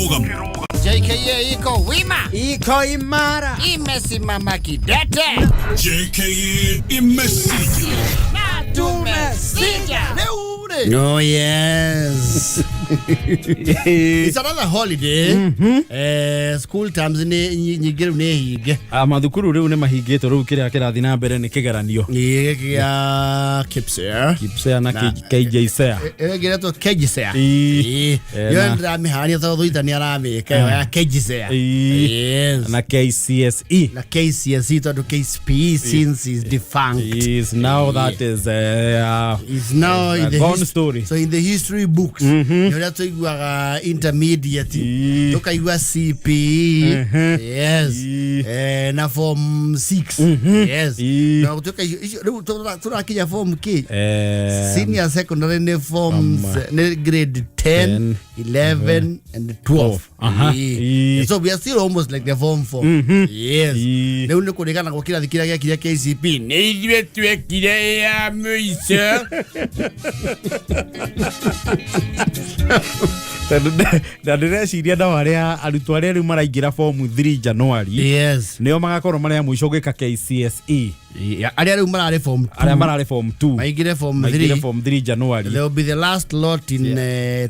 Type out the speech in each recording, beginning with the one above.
Kĩrũgamo. JKA iko wima, Iko imara. Imesimama kidete. JKA imesija. Na tumesija. Rĩu rĩ. Oh yes. It's another holiday. School terms nĩ nyingĩ rĩu nĩ hinge. Ah, mathukuru rĩu nĩ mahingĩtwo. Rĩu kĩrĩa kĩrathiĩ na mbere nĩ kĩgeranio. Gĩkĩ gĩa KPSEA. KPSEA na KJSEA. Ĩyo ĩngĩ ĩretwo KJSEA. Ĩĩ. Yo ndĩramĩharania tondũ Thuita nĩ aramĩka ĩyo ya KJSEA. Yes. Na KCSE. Na KCSE, tondũ KCPE since is defunct. Is now that is is now in a the gone story. So in the history books, nĩ ũrĩa tũiguaga intermediate, tũkaigua CPE, yes, na form 6, yes, na gũtuĩka icio rĩu tũrakinya form k senior secondary nĩ form nĩ grade 10, 10, 11 and 12. Aha. Ĩĩ. So we are still almost like the form 4, yes. Rĩu nĩ kũrĩgana gwa kĩrathi kĩrĩa gĩekire KCP nĩ ithuĩ twekire ya mũico. Tondũ na ndĩreciria nao arĩa arutwo arĩa rĩu maraingĩra form 3 January nĩo magakorwo marĩ a mũico gwĩka KCSE. Yeah, arĩa rĩu mararĩ form 2. Arĩa mararĩ form 2 maingĩre form maingĩre 3. Form 3 January. They will be the last lot in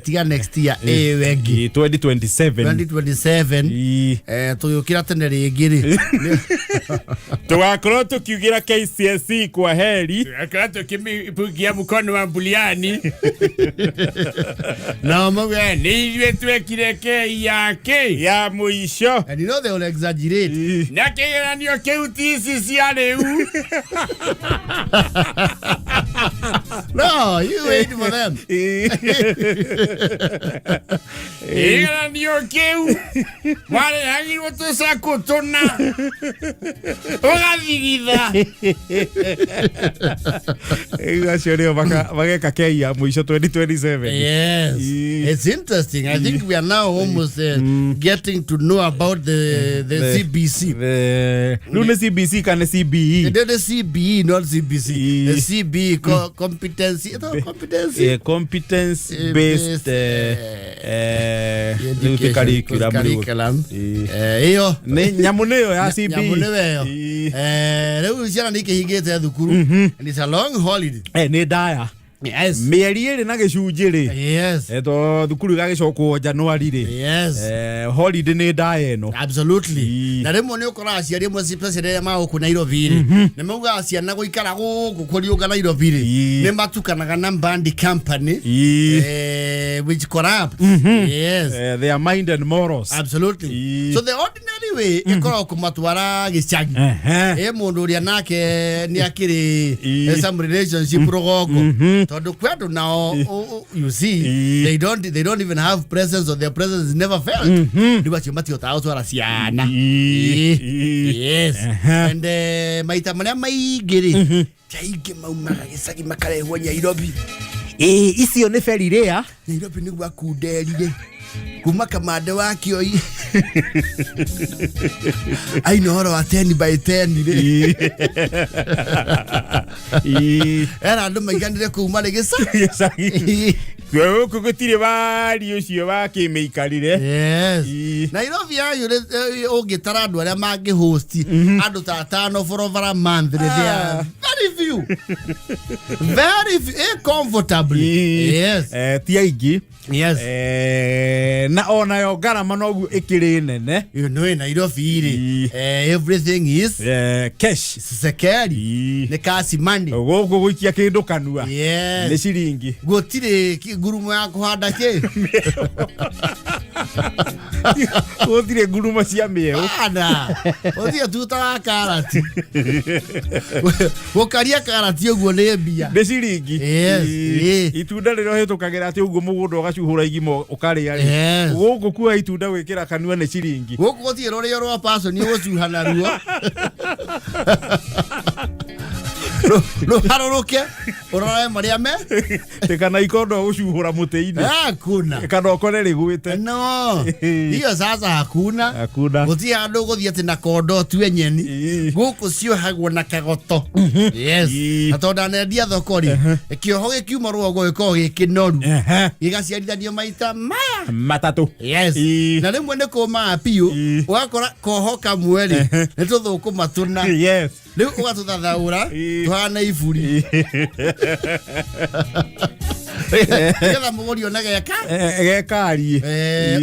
tiga next year ĩyo ĩngĩ. Ĩ, 2027. 2027. Ĩ. Tũgĩũkĩra tene rĩngĩ rĩ. Tũgakorwo tũkiugĩra KCSE kwa heri. Tugakorwo tũkĩmĩpungia mkono wa mbuliani. Nao mauge nĩ ithuĩ twekire kei ya kĩ ya mũico. And you know they will exaggerate. Na kĩgeranio kĩu ti ici cia rĩu. No, you wait for them. Kĩgeranio kĩu warehagirwo tũcakũ tũna ũgathigitha. Rĩu acio nĩo mageka kei ya mũico 2027. Yes. It's interesting. I think we are now almost getting to know about the CBC. Rĩu nĩ CBC kana CBE? The CBE, not CBC. The CBE, competency. It's not competency. Competence based, based rĩu ti curriculum rĩu. Curriculum. Ĩ. Ĩyo. Nĩ nyamũ nĩyo ya CBE. Nyamũ nĩwe ĩyo. Ĩ. Rĩu ciana nĩ ikĩhingĩte thukuru. And it's a long holiday. Nĩ ndaya. Mĩeri 2 na gĩcunjĩ rĩ. To thukuru igagĩcokwo Januari rĩ. Holiday nĩ ndaya ĩno. Absolutely. Na rĩmwe nĩ ũkoraga aciari amwe, especially arĩa magũkũ Nairobi rĩ, nĩ maugaga ciana gũikara gũkũ kũriũnga Nairobi rĩ, nĩ matukanaga na Mbandi Company, which corrupt, yes. Their mind and morals. Absolutely. So the ordinary way ĩkoragwo kũmatwara gĩcagi. Ĩ mũndũ ũrĩa nake nĩ akĩrĩ some relationship rũgongo, tondũ kwĩ andũ nao you see, they don't even have presence or their presence is never felt. Rĩu acio matihotaga gũtwara ciana. Ĩ. Yes. And maita marĩa maingĩ rĩ, ti aingĩ maumaga gĩcagi makarehwo Nyairobi. Ĩ, icio nĩ beri rĩa. Nairobi nĩguo akunderire kuma kamande wa Kĩoi aina ũhoro wa 10 by 10 rĩ. Era andũ maiganire kũu marĩ gĩcagi. Gĩcagi gũkũ gũtirĩ wari ũcio wa kĩmĩikarĩre. Yes. Nairobi yayũrĩ, ũngĩtara andũ arĩa mangĩhost andũ ta atano for over a month rĩ, they are very few, very few, comfortably. Yes. Ti aingĩ. Na onayo ngarama noguo ĩkĩrĩ nene. You know, in Nairobi rĩ, everything is cash. Sekeri. Nĩ cash money. Gũkũ gũikia kĩndũ kanua nĩ ciringi. Gũtirĩ ngurumo ya kũhanda kĩ. Gũtirĩ ngurumo cia mĩeũ. Ana ũthiĩ tuta wa karati, gũkaria karati ũguo nĩ mbia. Nĩ ciringi. Yes. Itunda rĩrĩa ũhĩtũkagĩra atĩ ũguo mũgũnda ũgacuhũra igima ũkarĩa rĩ, gũkũ kuoya itunda gwĩkĩra kanua nĩ ciringi. Gũkũ gũtirĩ rũrĩo rwa passion ũgũcuha naruo. Rũharũrũke ũrore marĩa me Kana ikondo gũcuhũra mũtĩ-inĩ. Hakuna. Kana ũkore rĩgwĩte. No hiyo sasa hakuna. Hakuna. Gũtirĩ handũ ũgũthiĩ atĩ na kondo ũtue nyeni. Gũkũ ciohagwo na kagoto. Yes. Na tondũ ndanendia thoko rĩ, kĩoho gĩkiuma rũgongo gĩkoragwo gĩ kĩnoru, gĩgaciarithanio maita maya matatũ. Yes. Na rĩmwe nĩ kũmaga biũ, ũgakora koho kamwe rĩ nĩ tũthũkũma tũna. Rĩu ũgatũthathaũra tũhana iburi nĩgetha mũgũri one geka Gekariĩ.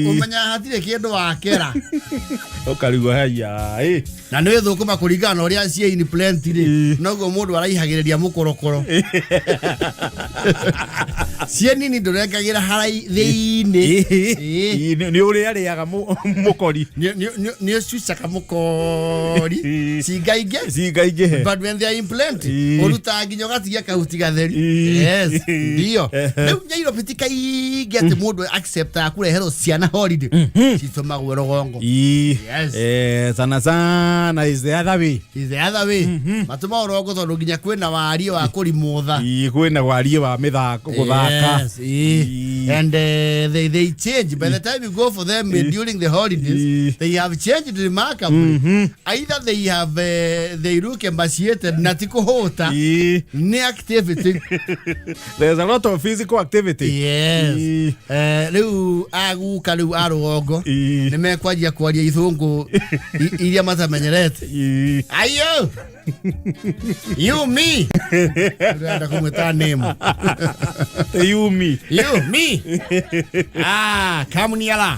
Ũmenya hatirĩ kĩndũ wakera. Ũkarigwo haya ĩ. Na nĩ thũkũma kũringana na ũrĩa ciĩ in plenty rĩ, noguo mũndũ araihagĩrĩria mũkorokoro. Ciĩ nini ndũrengagĩra harai thĩinĩ. Nĩ ũrĩa arĩaga mũkori. Nĩ ũcucaga mũkori cingaingĩ cingaingĩhe. But when they are in plenty, ũrutaga nginya ũgatigia kahuti gatheri. Yes, ndio. Rĩu Nairobi ti kaingĩ atĩ mũndũ acceptaga kũreherwo ciana holiday, citũmagwo rũgongo. Yes. Sana sana is the other way. Is the other way. Matũmagwo rũgongo tondũ nginya kwĩna wariĩ wa kũrimũtha. Kwĩna wariĩ wa mĩthako gũthaka. Yes, And they change. By the time you go for them during the holidays, they have changed remarkably. Either they have they look emaciated na ti kũhũta. Nĩ activity. There's a lot of physical activity. Yes. Rĩu aguka rĩu a rũgongo nĩ mekwanjia kwaria ithũngũ iria matamenyerete. Ayo! You me. Ndĩrenda kũmwĩta name. You me. You me. Ah, come nearer.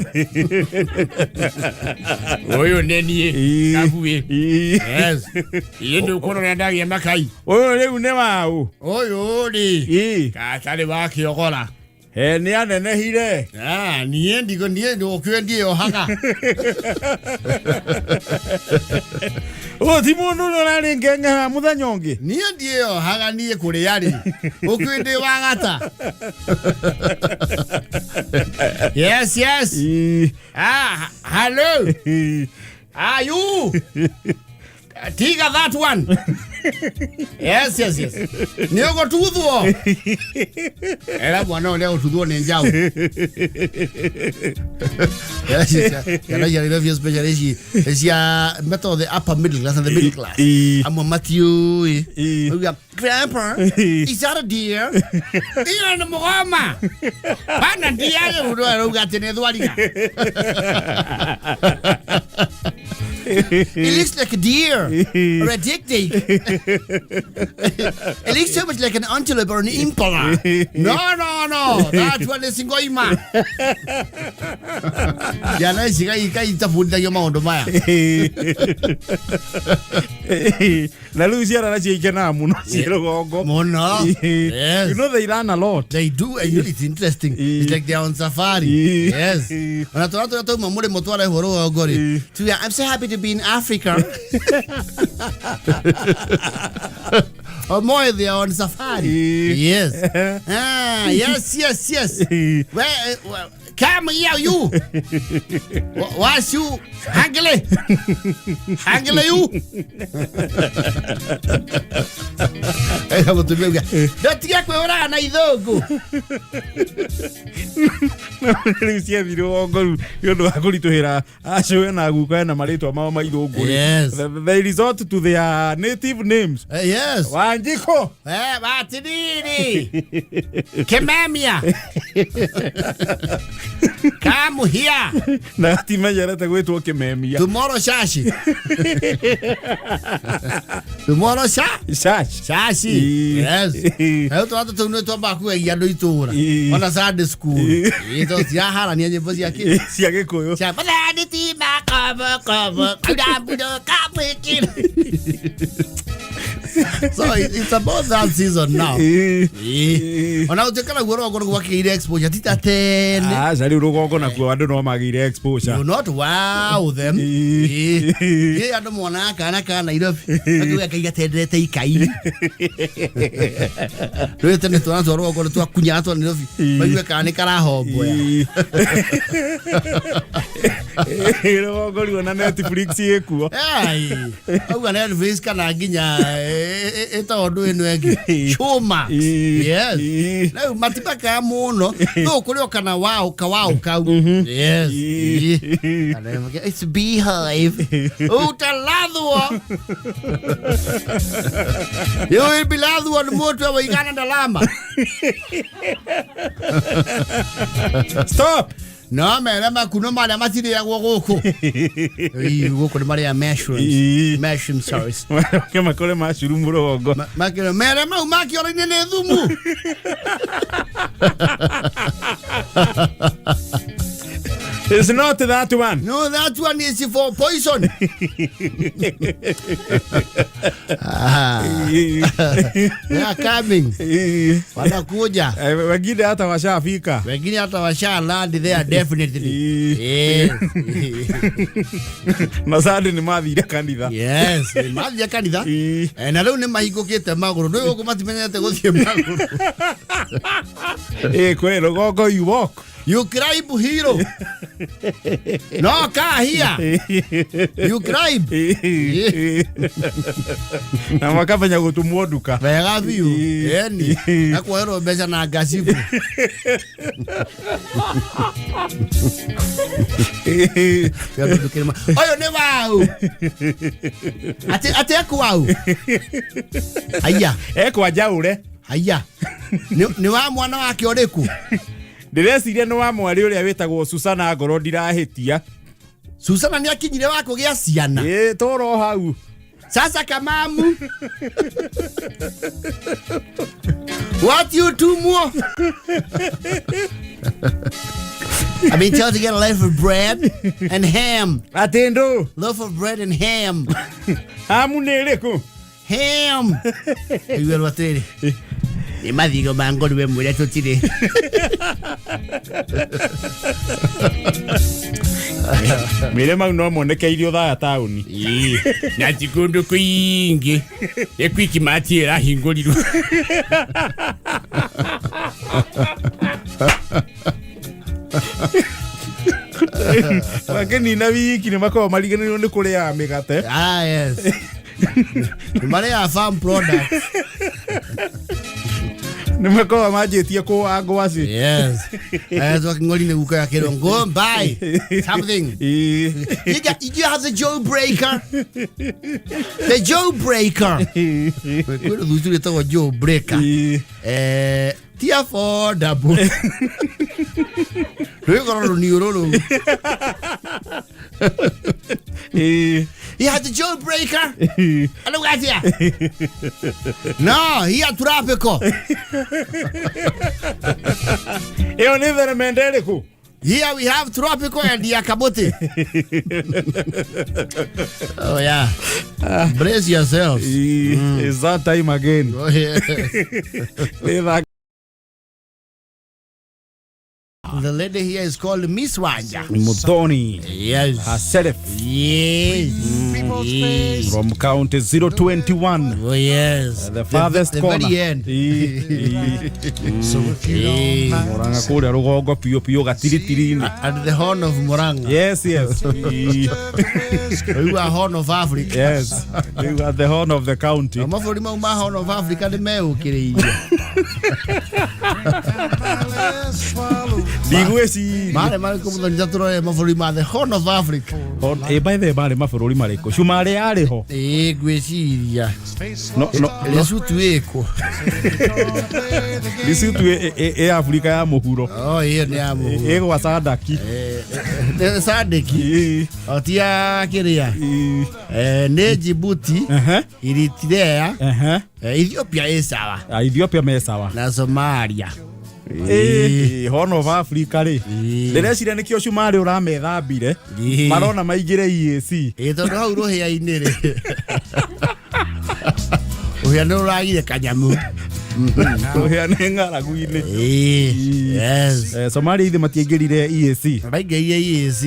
Ũyũ nĩ niĩ Kabuĩ. Yes. Iĩ ndũkuona ũrĩa ndagĩa makai. Ũyũ rĩu nĩ waũ? Ũyũ rĩ. Gatarĩ wa kĩogora. He nĩ anenehire. Ah, niĩ ndigo niĩ ũkĩũĩ ndiĩyohaga. Ũyũ ti mũndũ ũrĩa ũrarĩ ngeng'eha mũthenya ũngĩ. Niĩ ndiĩyohaga niĩ kũrĩa rĩ. Ũkĩũĩ ndĩ wa gata. Yes, yes. Ah, hello. Ah, you. Tiga that one. Yes, yes, yes. Nĩ ũgũtuthwo. Era mwana ũrĩa ũtuthwo nĩ njaũ. Ciana cia Nairobi especially ici cia metagwo the upper middle class and the middle class. Amwe matiũĩ. Mauga, "Grandpa, is that a deer?" Iyo nĩ mũgoma. Bana deer rĩu ndũ arauga atĩ nĩ thwariga. It looks like a deer or a dick dick. It looks so much like an antelope or an impala. No, no, no. That one is ngoima. Ciana ici itabundithagio maũndũ maya. Na rĩu ciana nacio ikenaga mũno ciĩ rũgongo. Mũno. Yes. You know they learn a lot. They do, and you know, it's interesting. It's like they're on safari. Yes. Ona twana tũrĩa twauma mũrĩmo twarehwo rũgongo rĩ. Tuga, "I'm so happy to be in Africa." Or more, they are on safari. Yes. Ah, yes, yes, yes. Well, well, come here, you. What's you? Hangele. Hangele, you. Mũtumia uga, "Ndũtige kwĩhũraga na ithũngũ." Rĩu ciathi rũgongo rĩu nĩ ũndũ wa kũritũhĩra acũwe na guka na marĩtwa mao ma ithũngũ rĩ. Yes. They resort to their native names. Yes. Wanjikũ. Watiriri. Kimemia. Come here. Na gatimenyerete gwĩtwo kĩmemia. Tomorrow shashi. Tomorrow sha. Shashi. Shashi. Yes. Rĩu twana tũu nĩ twambaga kũgegia andũ itũra. Ona Sunday school. Tondũ ciraharania nyĩmbo cia kĩ? Cia Gĩkũyũ. Cia Mathani ti makobo kobo kauramburo kamwĩkĩra. So it's about that season now. Ona gũtuĩka naguo rũgongo nĩguo gwakĩgĩire exposure ti ta tene. Aca rĩu rũgongo nakuo andũ no magĩire exposure. You not wow them. Ĩ andũ monaga kana ka Nairobi makiuga kai gatendete ikai. Rĩu tene twana twa rũgongo nĩ twakunyaga twa Nairobi maigue kana nĩ karahomboya. Rũgongo ruo na Netflix ĩkuo. Ai, auga Netflix kana nginya ĩtagwo ndũ ĩno ĩngĩ, Showmax. Yes. Rĩu matibakaga mũno no kũrĩ o kana wao kawao kau. Yes. It's beehive. Utalathwo. You will be lathwo nĩ mũtwe wĩigana ndalama. Stop. No mere makuno marĩa matirĩagwo gũkũ. Ii, gũkũ nĩ marĩa mushrooms. Mushroom sauce. Ke makore mushroom rũgongo. Makĩra mere mau makĩoro-inĩ nĩ thumu. It's not that one. No, that one is for poison. Ah, they are coming. Wanakuja. Wengine hata washafika. Wengine hata washa land there definitely. Yes. Na Sunday nĩ mathire kanitha. Yes, mathiĩ kanitha. Na rĩu nĩ mahingũkĩte magũrũ. Ndũĩ gũkũ matimenyete gũthiĩ magũrũ. Kwĩ rũgongo you walk. You climb hero. No car here. You climb. Na makamenya gũtumwo nduka. Wega biũ. Eni. Na kuoerwo mbeca na ngacibu. Ũyũ nĩ wau. Atĩ eku wau. Haiya. Ekwa njaũre. Haiya. Nĩ wa mwana wake ũrĩkũ? Ndĩreciria nĩ wa mwarĩ ũrĩa wĩtagwo Susana ngoro ndirahĩtia. Susana nĩ akinyire wa kũgĩa ciana. Ĩĩ tũro hau. Sasa kamamu. What you two more? I've been told to get a loaf of bread and ham. Atĩ ndũ? Loaf of bread and ham. Hamu nĩ ĩrĩkũ? Ham. Iguerwo atĩrĩrĩ. Nĩ mathigo ma ngũrwe mwĩre tũtirĩ. Mĩre mau no moneke irio thaya taũni. Na ti kũndũ kũingĩ nĩ kwiki mati ĩrahingũrirwo. Makĩnina wiki nĩ makoragwo mariganĩirwo nĩ kũrĩaga mĩgate. Ah, yes. Nĩ marĩaga farm products. Nĩ makoragwo manjĩtie kũwa ngwacĩ. Yes. Twakĩng'ori nĩ guka akĩrwo go and buy something. You have the Joe Breaker. The Joe Breaker. Kwĩ rũthucu rwĩtagwo Joe Breaker. Ti affordable. Rwĩgoro rũniũrũ rũu. He had the Joe Breaker. Hello, guys here. No, he had tropical. Ĩyo nĩ theremende ĩrĩkũ? Here we have tropical and Yakabote. Oh yeah. Brace yourselves. It's that time again. Oh yeah. The lady here is called Miss Wanja. Muthoni. Yes. Herself. Yes. Yes. From county 021. Oh yes. The farthest the corner. very end. So if you don't mind. Murang'a kũrĩa rũgongo piũ piũ gatiritiri-inĩ. At the horn of Murang'a. Yes, yes. You are horn of Africa. Yes. You are the horn of the county. Na mabũrũri mau ma horn of Africa nĩ meũkĩrĩirie. Ndigwĩciria. Marĩ marĩkũ mũthoni ta tũrore mabũrũri ma the horn of Africa. Ĩ by the way marĩ mabũrũri marĩkũ? Cumarĩ yarĩ ho. Ĩ ngwĩciria. No, no, Lesotho ĩkũ? Lesotho ĩ Afrika ya mũhuro. Oh, ĩyo nĩ ya mũhuro. Ĩ gwa Sadaki. Nĩ Sadeki. O ti ya kĩrĩa. Nĩ Djibouti. Eritrea. Ethiopia ĩ sawa. Ethiopia me sawa. Na Somalia. Horn of Africa rĩ. Ndĩreciria nĩkĩo cumarĩ ũramethambire. Marona maingĩre EAC. Tondũ hau rũhĩa-inĩ rĩ. Rũhĩa nĩ rũragire kanyamu. Rũhĩa nĩ ng'aragu-inĩ. Yes. Somalia ithe matiaingĩrire EAC. Maingĩrire EAC.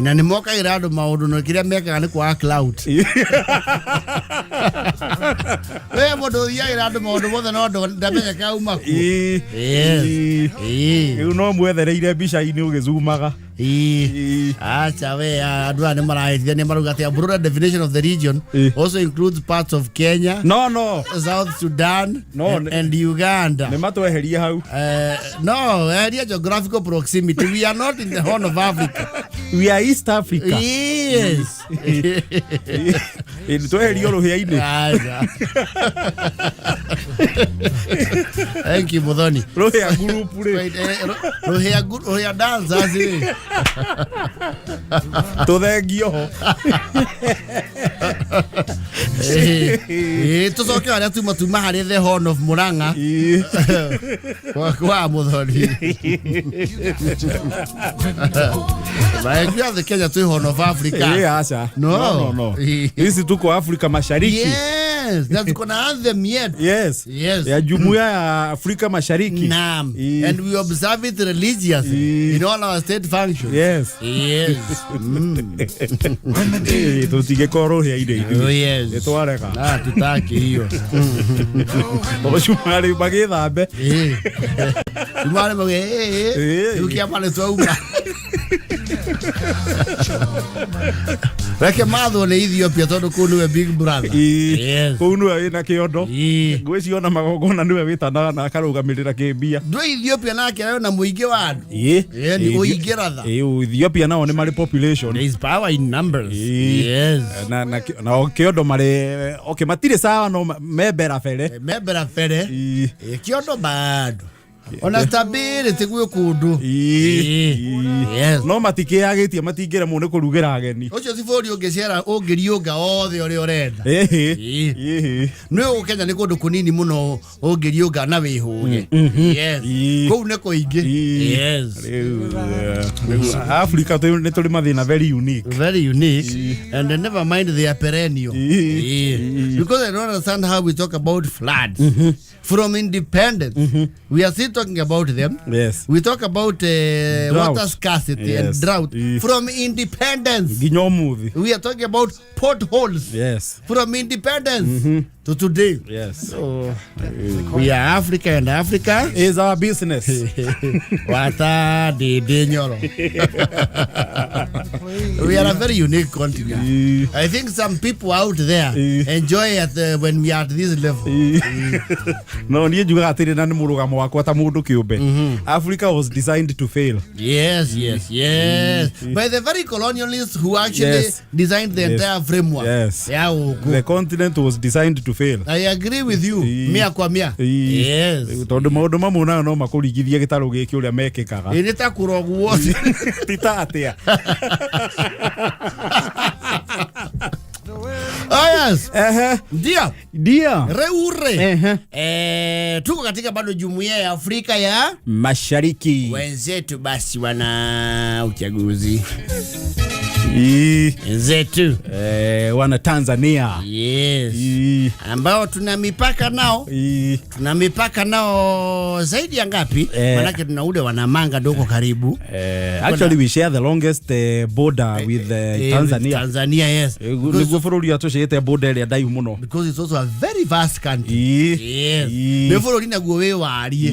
Na nĩ mokagĩra andũ maũndũ no kĩrĩa mekaga nĩ kwaga clout. We mũndũ ũthiagĩra andũ maũndũ mothe no ndamenyeka auma kũ. Yes. Rĩu no mwethereire mbica-inĩ ũgĩzumaga. Ii. Acha we, andũ aya nĩ marahĩtithania, marauga atĩ a broader definition of the region also includes parts of Kenya, No. South Sudan No, and Uganda. Nĩ matweherie hau. No, area geographical proximity. We are not in the Horn of Africa. We are East Africa. Yes. Ĩ, tweherio rũhĩa-inĩ. Acha. Thank you, Muthoni. Rũhĩa group rĩ. Wait, rũhĩa dancers rĩ. Tũthengio ho. Tũcoke harĩa tuma harĩ the Horn of Murang'a kwa Muthoni. Maengia the Kenya twĩ Horn of Africa. Aca. No. No. Sisi tuko Afrika Mashariki. Yes, na tuko na anthem yetu. Yes. Yes. Ya Jumuiya ya Afrika Mashariki. Naam. And we observe it religiously in all our state functions. Yes. Yes. Tũtingĩkorwo rũhĩa-inĩ ithuĩ. Oh, yes. Nĩ twarega. Ah, tutaki hiyo. Cumarĩ magĩthambe. Cumarĩ mauge, rĩu kĩama nĩ twauma. Reke mathwo nĩ Ethiopia tondũ kũu nĩwe big brother. Yes. Kũu nĩwe wĩna kĩondo. Ngwĩciria ona magongona nĩwe wĩtanaga na akarũgamĩrĩra kĩmbia. Ndũ Ethiopia nake arĩ na mũingĩ wa andũ. Ni ũingĩ ratha. Ethiopia nao nĩ marĩ population. There is power in numbers. Yes. Na kĩondo marĩ okay, matirĩ sawa no me mbera bere. Me mbera bere. Kĩondo bado. Ona stability gwĩ kũndũ. Yes. No matikĩyagĩtie, matingĩremwo nĩ kũrugĩra ageni. Ũcio ti bũrũri ũngĩcera ũngĩriũnga othe ũrĩa ũrenda. Nĩ ũũ Kenya nĩ kũndũ kũnini mũno ũngĩriũnga na wĩhũge. Yes. Kũu nĩ kũingĩ. Yes. Rĩu Africa nĩ tũrĩ mathĩna very unique. Very unique. And never mind they are perennial. Because I don't understand how we talk about floods. From independence, we are still talking about them. Yes. We talk about water scarcity Yes. and drought. From independence. Nginya ũmũthĩ. We are talking about potholes. Yes. From independence to today. Yes. So we are Africa and Africa is our business. Wata de nyoro. We are a very unique continent. I think some people out there enjoy at when we are at this level. No, niĩ njugaga atĩrĩ, na nĩ mũrũgamo wakwa ta mũndũ kĩũmbe. Africa was designed to fail. Yes, yes, yes. By the very colonialists who actually Yes. designed the entire framework. Yes. Yeah, The continent was designed to fail. I agree with you. Mia kwa mia. Yes. Tondũ maũndũ mamwe nayo no makũringithie gĩtarũ gĩkĩ ũrĩa mekĩkaga. Ĩ nĩ ta kũrogwo. Ti ta atĩa. Oh, yes. Ndio. Ndio. Reure. Tuko katika bado Jumuiya ya Afrika ya Mashariki. Wenzetu basi wana uchaguzi. Wenzetu. Wana Tanzania. Yes. Ambao tuna mipaka nao. Tuna mipaka nao zaidi ya ngapi? Manake tuna ule wanamanga doko karibu. Actually we share the longest border with Tanzania. Tanzania, yes. Niguo bũrũri ũrĩa tũcĩĩte border ĩrĩa ndaihu mũno. Because it's also a very vast country. Yes. Nĩ bũrũri naguo wĩ warie.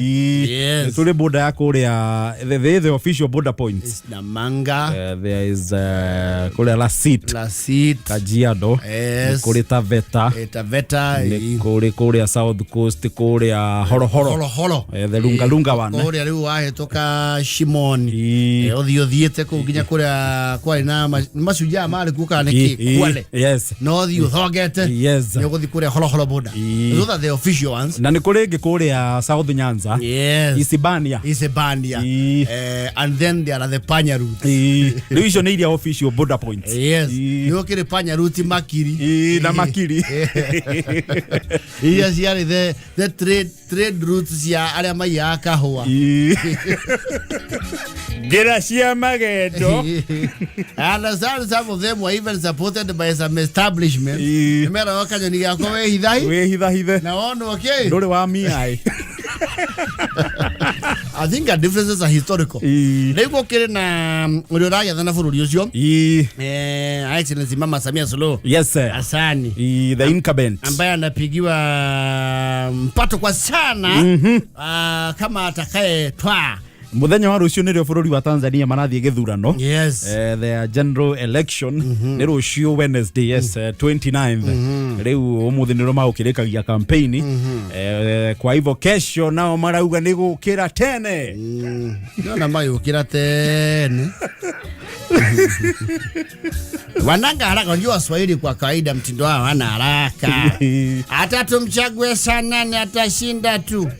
Yes. Tũrĩ border ya kũrĩa the official border points. It's Namanga. There is kũrĩa Lasit. Lasit. Kajiado. Yes. Kũrĩ Taveta. Taveta. Kũrĩ kũrĩa South Coast, kũrĩa Horohoro. Horohoro. The Lunga Lunga one. Kũrĩa rĩu wahĩtũka Shimoni. Ũthiĩ ũthiĩte kũu nginya kũrĩa kwarĩ na mashujaa marĩ kuo kana nĩkĩ Kwale. Yes. No ũthiĩ ũthongete. Yes. Nĩ ũgũthiĩ kũrĩa Horohoro border. Those are the official ones. Na nĩ kũrĩ ĩngĩ kũrĩa South Nyanza. Yes. Isibania. Isibania. And then there are the panya routes. Rĩu icio nĩ iria official border points. Yes. Nĩ gũkĩrĩ panya route Makiri. Na Makiri. Iria ciarĩ the trade routes cia arĩa maiyaga kahũa. Njĩra cia magendo. I understand some of them were even supported by some establishment. Nĩmeraga kanyoni gakwa wĩhithahi. Wĩhithahithe. Na wonwo kĩ? Ndũrĩ wa miai. I think our differences are historical. Rĩu gũkĩrĩ na ũrĩa ũragĩathana bũrũri ũcio. Excellency Mama Samia Suluhu. Yes sir. Hassan. The incumbent. Ambaye anapigiwa mpato kwa sana. Kama atakayetwaa Muthenya wa rucio nĩrĩo bũrũri wa Tanzania marathiĩ gĩthurano. Yes. Their general election nĩ rũciũ Wednesday, yes, 29th. Rĩu ũmũthĩ nĩrĩo magũkĩrĩkagia campaign. Kwa hivyo kesho nao marauga nĩ gũkĩra tene. Nona magĩũkĩra tene wananga haraka. Unajua Waswahili kwa kawaida mtindo wao wana haraka, hata tumchague saa nane atashinda tu.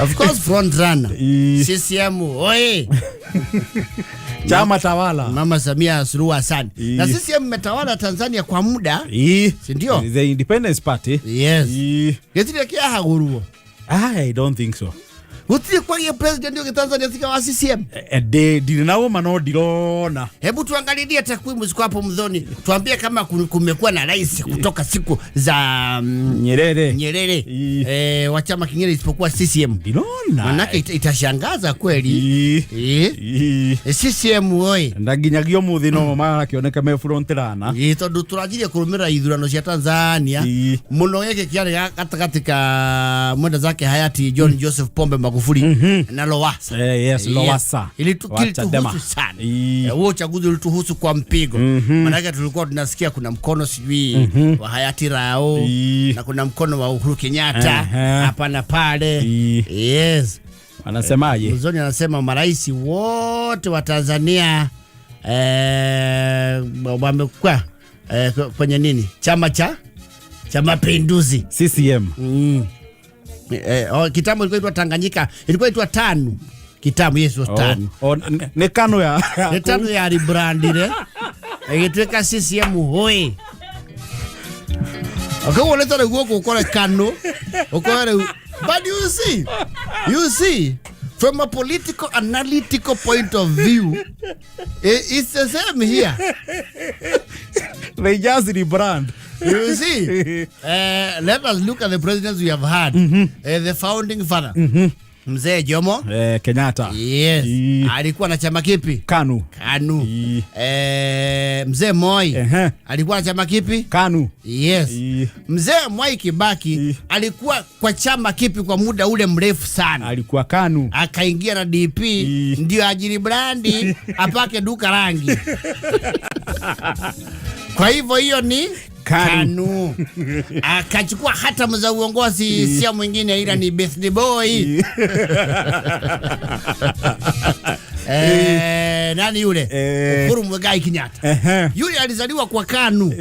Of course front runner CCM oye! Chama tawala. Mama Samia Suluhu Hassan. Na CCM imetawala Tanzania kwa muda, si ndio? The Independence Party. Yes. Gĩtirĩ kĩahagũrwo. I don't think so. Gũtirĩ kwagia president ũngĩ Tanzania tiga wa CCM. Ndirĩ na ũma no ndirona. Hebu tuangalilie takwimu ziko hapo mdhoni, tuambie kama kumekuwa na rais kutoka siku za Nyerere. Nyerere wa chama kingine isipokuwa CCM. Ndirona. Manake itashangaza kweli. CCM oye! Na nginyagia ũmũthĩ no marakĩoneka me front runner. Tondu tũranjirie kũrũmĩrĩra ithurano cia Tanzania mũno gĩkĩ kĩarĩ gatagatĩ ka mwenda zake hayati John Joseph Pombe Magufuli na Lowassa. Yes, Lowassa. Wa Chadema. Kilituhusu sana. Huo uchaguzi ulituhusu kwa mpigo. Maanake tulikuwa tunasikia kuna mkono sijui wa hayati Rao na kuna mkono wa Uhuru Kenyatta hapa na pale. Yes. Anasemaje? Mzoni anasema marais wote wa Tanzania wamekuwa kwenye nini? Chama cha Mapinduzi. CCM. Kitambo ilikuwa inaitwa Tanganyika, ilikuwa inaitwa TANU. Kitambo, yes, was TANU. Oh, nĩ KANU ya Nĩ TANU ya rebrandire ĩgĩtuĩka CCM hoi. Koguo nĩ ta rĩu gũkũ ũkore KANU, ũkore rĩu. But you see, from a political analytical point of view, it's the same here. They just rebrand. You see, let us look at the presidents we have had. The founding father, Mzee Jomo Kenyatta. Yes. Alikuwa na chama kipi? KANU. KANU. Mzee Moi alikuwa na chama kipi? KANU. Yes. Mzee Mwai Kibaki alikuwa kwa chama kipi kwa muda ule mrefu sana? Alikuwa KANU. Akaingia na DP ndio ajiri brandi apake duka rangi. Kwa hivyo hiyo ni KANU. KANU. Akachukua hatamu za uongozi sio mwingine ila ni Birthday Boy. Nani yule? Uhuru Muigai Kenyatta. Yule alizaliwa kwa KANU.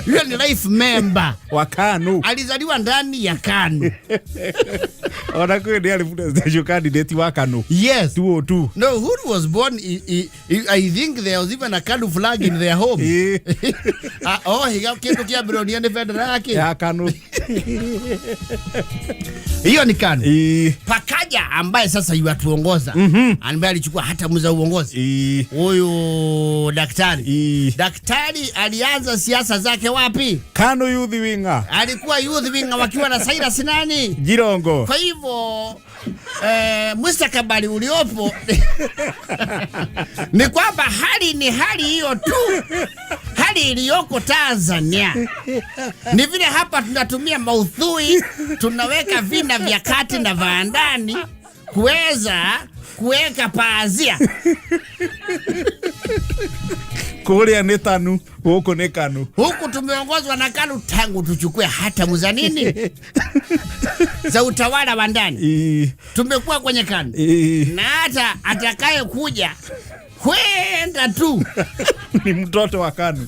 Yule ni life member wa KANU. Alizaliwa ndani ya KANU. Ona kwĩ nĩ arĩ presidential candidate wa KANU. Yes. 202. No, Uhuru was born, I think there was even a KANU flag in their home. Oh, higa kindu kia mbere nĩ bendera yake. Ya KANU. Hiyo ni KANU. Pakaja ambaye sasa yuatuongoza, ambaye alichukua hatamu za uongozi. Huyu daktari. Daktari alianza siasa zake wapi? KANU Youth Winger. Alikuwa Youth Winger wakiwa na Cyrus nani? Jirongo. Kwa hivyo mustakabali uliopo ni kwamba hali ni hali hiyo tu. Hali iliyoko Tanzania ni vile hapa tunatumia maudhui, tunaweka vina vya kati na vya ndani kuweza kuweka pazia. Kuria ni TANU, huku ni KANU. Huku tumeongozwa na KANU tangu tuchukue hatamu za nini? Za utawala wa ndani. Tumekuwa kwenye KANU. Na hata atakaye kuja kwenda tu ni mtoto wa KANU.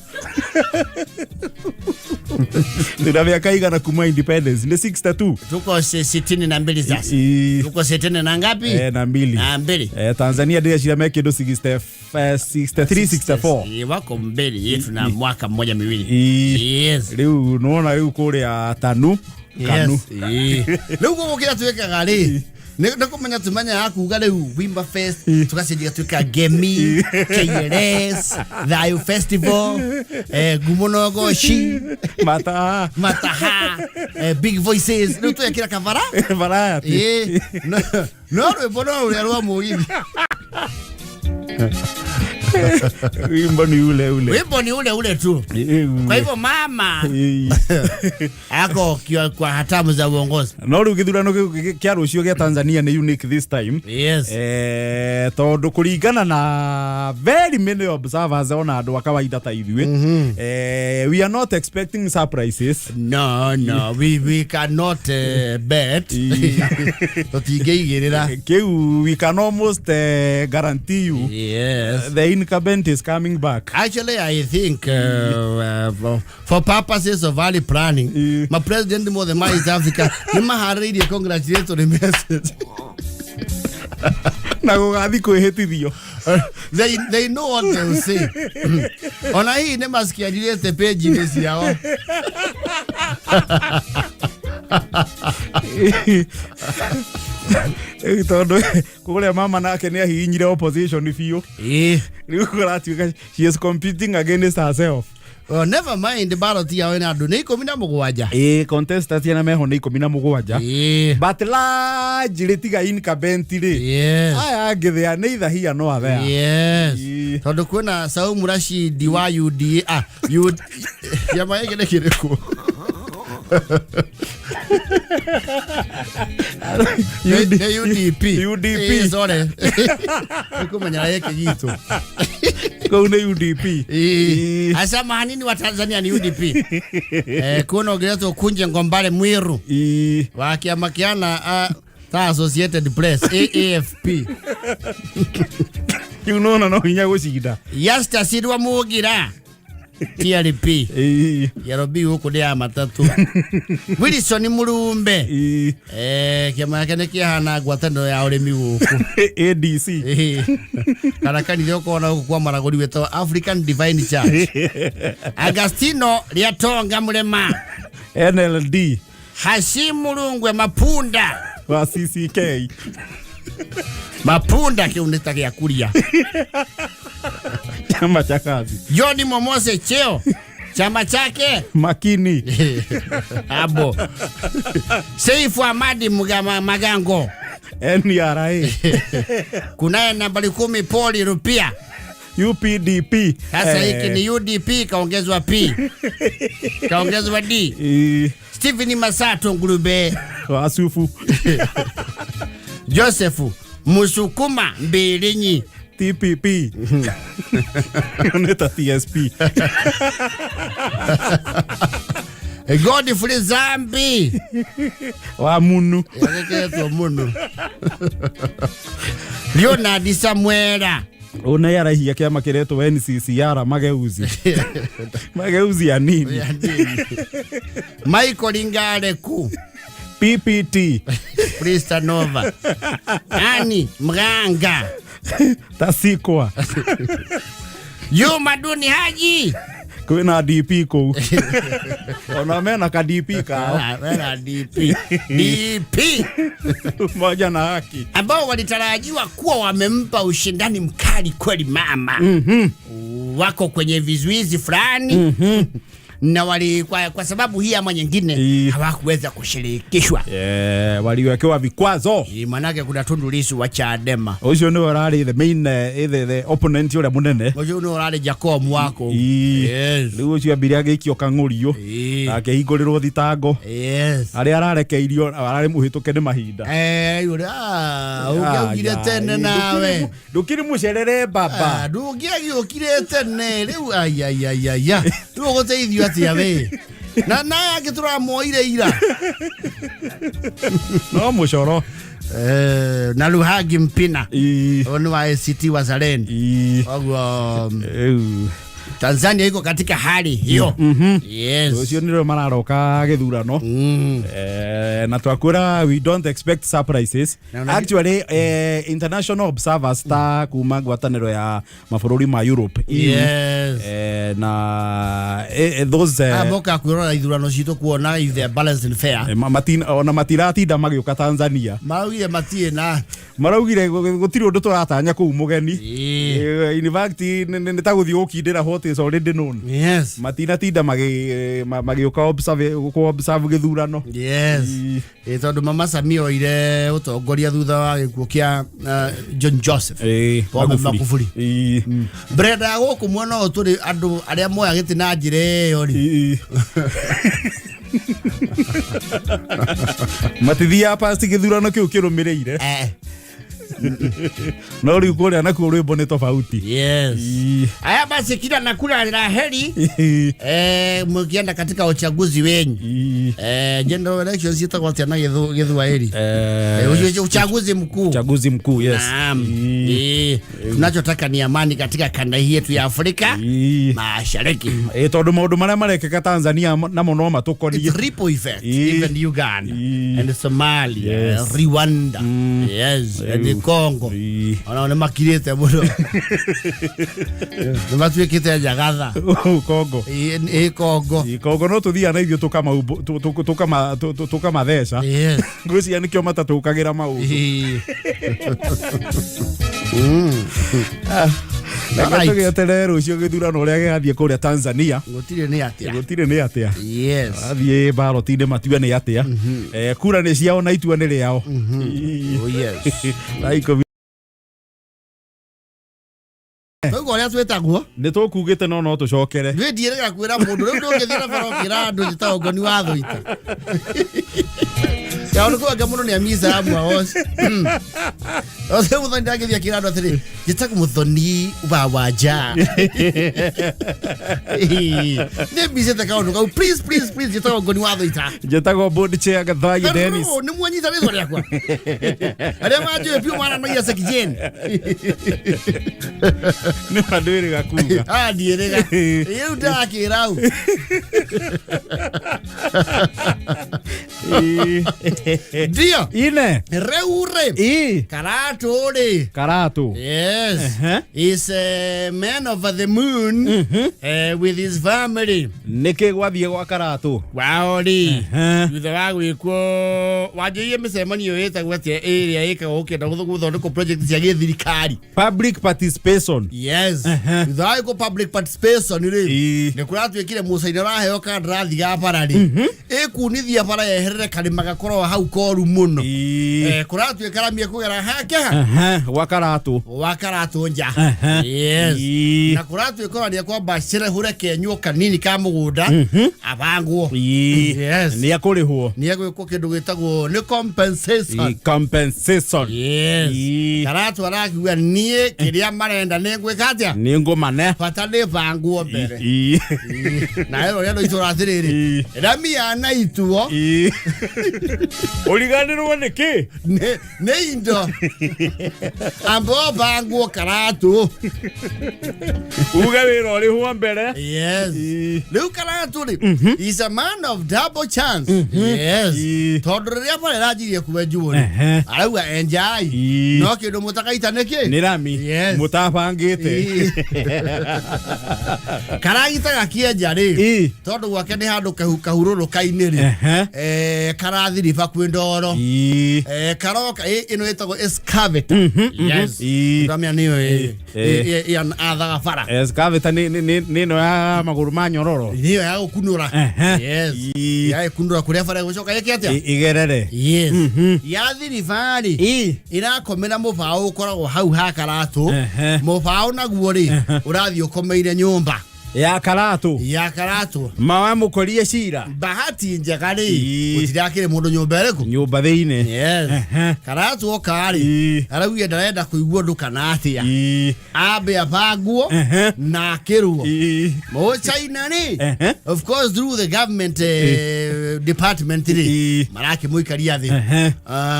Tuna miaka igana kuma independence ni 62. Tuko 62 sasa. Tuko sitini na ngapi? Na mbili. Na mbili. Tanzania ndio shida meke ndo 63, 64. Wako mbele yetu na mwaka mmoja miwili. Yes. Riu unaona riu kuria TANU. KANU. Riu gũgũkĩra twĩkaga rĩ, nĩ kũmenya tumenya kuga rĩu Wimba Fest tugacenjia gatuĩka Gemi, KLS, Thayo Festival, Ngumo na Ũgoci, Mataha, Mataha, Big Voices. Rĩu twekĩra kabara variety. No rwĩmbo no rũrĩa rwa mũgithi. Wimbo ni ule ule. Wimbo ni ule ule tu. Kwa hivyo mama ako kwa hatamu za uongozi. No rĩu gĩthurano kĩu kĩa rũciũ gĩa Tanzania nĩ unique this time. Yes. Tondũ kũringana na very many observers, ona andũ a kawaida ta ithuĩ, we are not expecting surprises. No, we cannot bet. Tũtingĩigĩrĩra. Kĩu we can almost guarantee you the incumbent is coming back. Actually, I think for purposes of early planning, ma president mothe ma East Africa nĩ maharĩrĩirie congratulatory message. Na gũgathi kwĩhĩtithio. They know what they will say. Ona hii nĩ macikianirĩte page-inĩ ciao. Rĩu tondũ kũrĩa mama nake nĩ ahihinyire opposition biũ, rĩu kũratuĩka she is competing against herself. Well, never mind, ballot yao ĩna andũ nĩ 17. Ĩ, contestants arĩa meho nĩ 17, but largely tiga incumbent rĩ, aya angĩ they are neither here nor there. Tondũ kwĩna Saumu Rashidi wa UDA, U kĩama gĩkĩ nĩ kĩrĩkũ? Nĩ UDP. UDP. Sorry, nĩkũmenya gĩkĩ gitũ. Kũu nĩ UDP. Asa mahanini wa Tanzania ni UDP. Kuna ũngĩretwo Kunje Ngombale Mwiru wa kĩama kĩana ta Associated Press, AAFP. Kĩu nona no hinya gũcinda. Yasta Sirwa Mugira, TLP. Yerobi gũkũ nĩ ya matatũ. Wilson Murumbe, kĩama gĩake nĩ kĩhana ngwatanĩro ya ũrĩmi gũkũ. ADC. Kana kanitha ũkona gũkũ kwa Maragoli wĩtagwo African Divine Church. Agastino Lyatonga Mrema, NLD. Hashimu Rungwe Mapunda wa CCK. Mapunda kĩu nĩ ta gĩa kuria. Chama cha kazi. John Momose Cheo, chama chake Makini. Abo Seifu Amadi Magango, NRA. Kunaye nambari 10 Paul Rupia. UPDP. Sasa hiki ni UDP kaongezwa P, kaongezwa D. Stephen Masato Ngurube, Wasufu. Joseph Musukuma Mbilinyi, TPP nĩ ta TSP. Godfrey Zambi wa Munu. Yareketwo muno. Leonard Samuela. Ũũ arahia kĩama kĩretwo NCCR Mageuzi. Mageuzi ya nini? Michael Ngaleku, PPT. Prista Nova, Ani Mganga, Tasikwa. Juma Duni Haji. Kwĩna DP kũu, ona mena ka DP kao. Ah, wena DP DP moja na haki ambao walitarajiwa kuwa wamempa ushindani mkali kweli mama, wako kwenye vizuizi fulani na wali, kwa sababu hii ama nyingine, hawakuweza kushirikishwa. Yeah, waliwekewa vikwazo. Manake kuna Tundu Lissu wa Chadema. Ũcio nĩwe ũrarĩ the main the opponent ũrĩa mũnene. Ũcio nĩwe ũrarĩ Jacob wako. Rĩu ũcio ambire agĩikio kang'ũrio, akĩhingũrĩrwo thitango, arĩa ararekeirio ararĩ mũhĩtũke nĩ mahinda. Ũngĩaugire tene nawe. Ndũkĩrĩ mũcerere baba. Ah, ndũngĩagĩũkire tene rĩu, aiaiaiaia, rĩu ũgũteithio atĩa we na naye angĩ tũramoire ira? No mũcoro. Na Luhagi Mpina. Ũyũ nĩ wa ACT Wazalendo. Koguo Rĩu Tanzania iko katika hali hiyo. Yes. Ũcio nĩrĩo mararoka gĩthurano. Na twakwĩra we don't expect surprises. Actually, international observers ta kuma ngwatanĩro ya mabũrũri ma Europe, EU, na those Moka kwĩrora ithurano citũ kuona if they are balanced and fair. Ona matiratinda magĩũka Tanzania. Maraugire matirĩ na Maraugire gũtirĩ ũndũ tũratanya kũu mũgeni. In fact, nĩ ta gũthiĩ gũkindĩra what is already known. Yes. Matinatinda magĩũka ku observe gĩthurano. Yes. Ĩ, tondũ mama Samia oire ũtongoria thutha wa gĩkuũ kĩa John Joseph Pombe Magufuli. Brenda ya gũkũ mwena ũyũ tũrĩ andũ arĩa moya gĩtĩ na njĩra ĩyo rĩ. Matithiaga past gĩthurano kĩu kĩrũmĩrĩire. No rĩu kũrĩa nakuo rwĩmbo nĩ tofauti. Yes. Haya basi, kila na kula la heri mkienda katika uchaguzi wenyu, general elections ciĩtagwo atĩa na Gĩthwaĩri? Uchaguzi mkuu. Uchaguzi mkuu, yes. Naam. Tunachotaka ni amani katika kanda hii yetu ya Afrika Mashariki. Tondũ maũndũ marĩa marekĩka Tanzania namo no matũkonie. It's ripple effect. Even Uganda and Somalia, Rwanda, yes, and Congo. Ona nĩ makirĩte mũno, nĩ matuĩkĩte njagatha. Kongo. Ĩ Congo. Kongo no tũthiaga na ithuĩ tũkamatheca. Ngwĩciria nĩkĩo matatũkagĩra maũndũ. Reke tũgĩeterere rũciũ gĩthurano ũrĩa gĩgathiĩ kũrĩa Tanzania. Gũtirĩ nĩ atĩa. Gũtirĩ nĩ atĩa. Yes. Athiĩ baroti-inĩ matue nĩ atĩa. Kura nĩ ciao na itua nĩ rĩao. Oh yes. Thaa 10. Twaigua ũrĩa twĩtagwo. Nĩ tũkugĩte no tũcokere. Niĩ ndiĩrĩga kwĩra mũndũ rĩu ndũngĩthiĩ na bara ũkĩra andũ njĩtagwo Ngoni wa Thũita. Kaũndũ kau anga mũndũ nĩ amisa ya mwaoci. Othe Muthoni ndangĩthiĩ akĩra andũ atĩrĩ, njĩtagwo Muthoni wa Wanja. Nĩ mbicĩte kaũndũ kau, please please please, njĩtagwo Ngoni wa Thũita. Njĩtagwo board chair Gathai Dennis. Nĩ mwanyita rĩtwa rĩakwa. Arĩa manjũĩ biũ maranagia Sekijeni. Nĩ mandwĩrĩga kuga. Ah, ndiĩrĩga. Rĩu ndakĩra au. Ndio. Ine. Rĩu rĩ. Karatũ rĩ. Karatũ. Yes. Is a man over the moon with his family. Nĩkĩ gwathiĩ gwa Karatũ? Wao rĩ, thutha wa gwĩkwo wanjĩrĩirie mĩcemanio ĩtagwo atĩa ĩrĩa ĩkagwo ũkĩenda gũthondekwo project cia gĩthirikari? Public participation. Yes. Thutha wa gwĩkwo public participation rĩ, nĩ kũratuĩkire mũcaina ũraheo kandarathi ga bara rĩ, ĩkunithia bara yeherere karĩma gakoragwo hau koru mũno. Kũratuĩka rami ĩkũgera hake ha Gwa Karatũ. Gwa Karatũ nja. Yes. Na kũratuĩka ona nĩekwamba cerehure kenyuo kanini ka mũgũnda abangwo. Yes. Nĩ akũrĩhwo. Nĩ egwĩkwo kĩndũ gĩtagwo nĩ compensation. Compensation. Yes. Karatũ arakiuga niĩ kĩrĩa marenda nĩ ngwĩka atĩa? Nĩ ngũmane. Bata nĩ bangwo mbere. Na ĩyo ũrĩa ndũitũra atĩrĩrĩ, rami yanaituo. Ũriganĩrwo nĩ kĩ? Nĩ indo. Amba bangwo Karatũ. Uge wĩra ũrĩhwo mbere. Yes. Rĩu Karatũ rĩ, is a man of double chance. Yes. Tondũ rĩrĩa bara ĩranjirie kwenjwo rĩ, arauga enjai. No kĩndũ mũtakaita nĩ kĩ? Nĩ rami. Yes. Mũtabangĩte. Karagita gakĩenja rĩ, tondũ gwake nĩ handũ kahurũrũka-inĩ rĩ, karathiriba kwĩ ndoro. Karoka ĩno ĩtagwo excavator. Yes. Ndamenya nĩyo athaga bara. Excavator nĩ ĩno ya magũrũ ma nyororo. Nĩyo ya gũkunũra. Yes. Ya gũkunũra kũrĩa bara ĩgũcoka ĩke atĩa? Igerere. Yes. Yathiriba rĩ, ĩrakomera mũbaũ ũkoragwo hau ha Karatũ. Mũbaũ naguo rĩ, ũrathiĩ ũkomeire nyũmba ya Karatũ. Ya Karatũ. Mawamũkorie cira. Bahati njega rĩ, gũtirakĩrĩ mũndũ nyũmba ĩrĩkũ? Nyũmba thĩinĩ. Yes. Karatũ oka rĩ, araugire ndarenda kũigua ũndũ kana atĩa. Ambe abangwo na akĩrwo. Mũchaina rĩ, of course through the government department rĩ, marakĩmũikaria thĩ.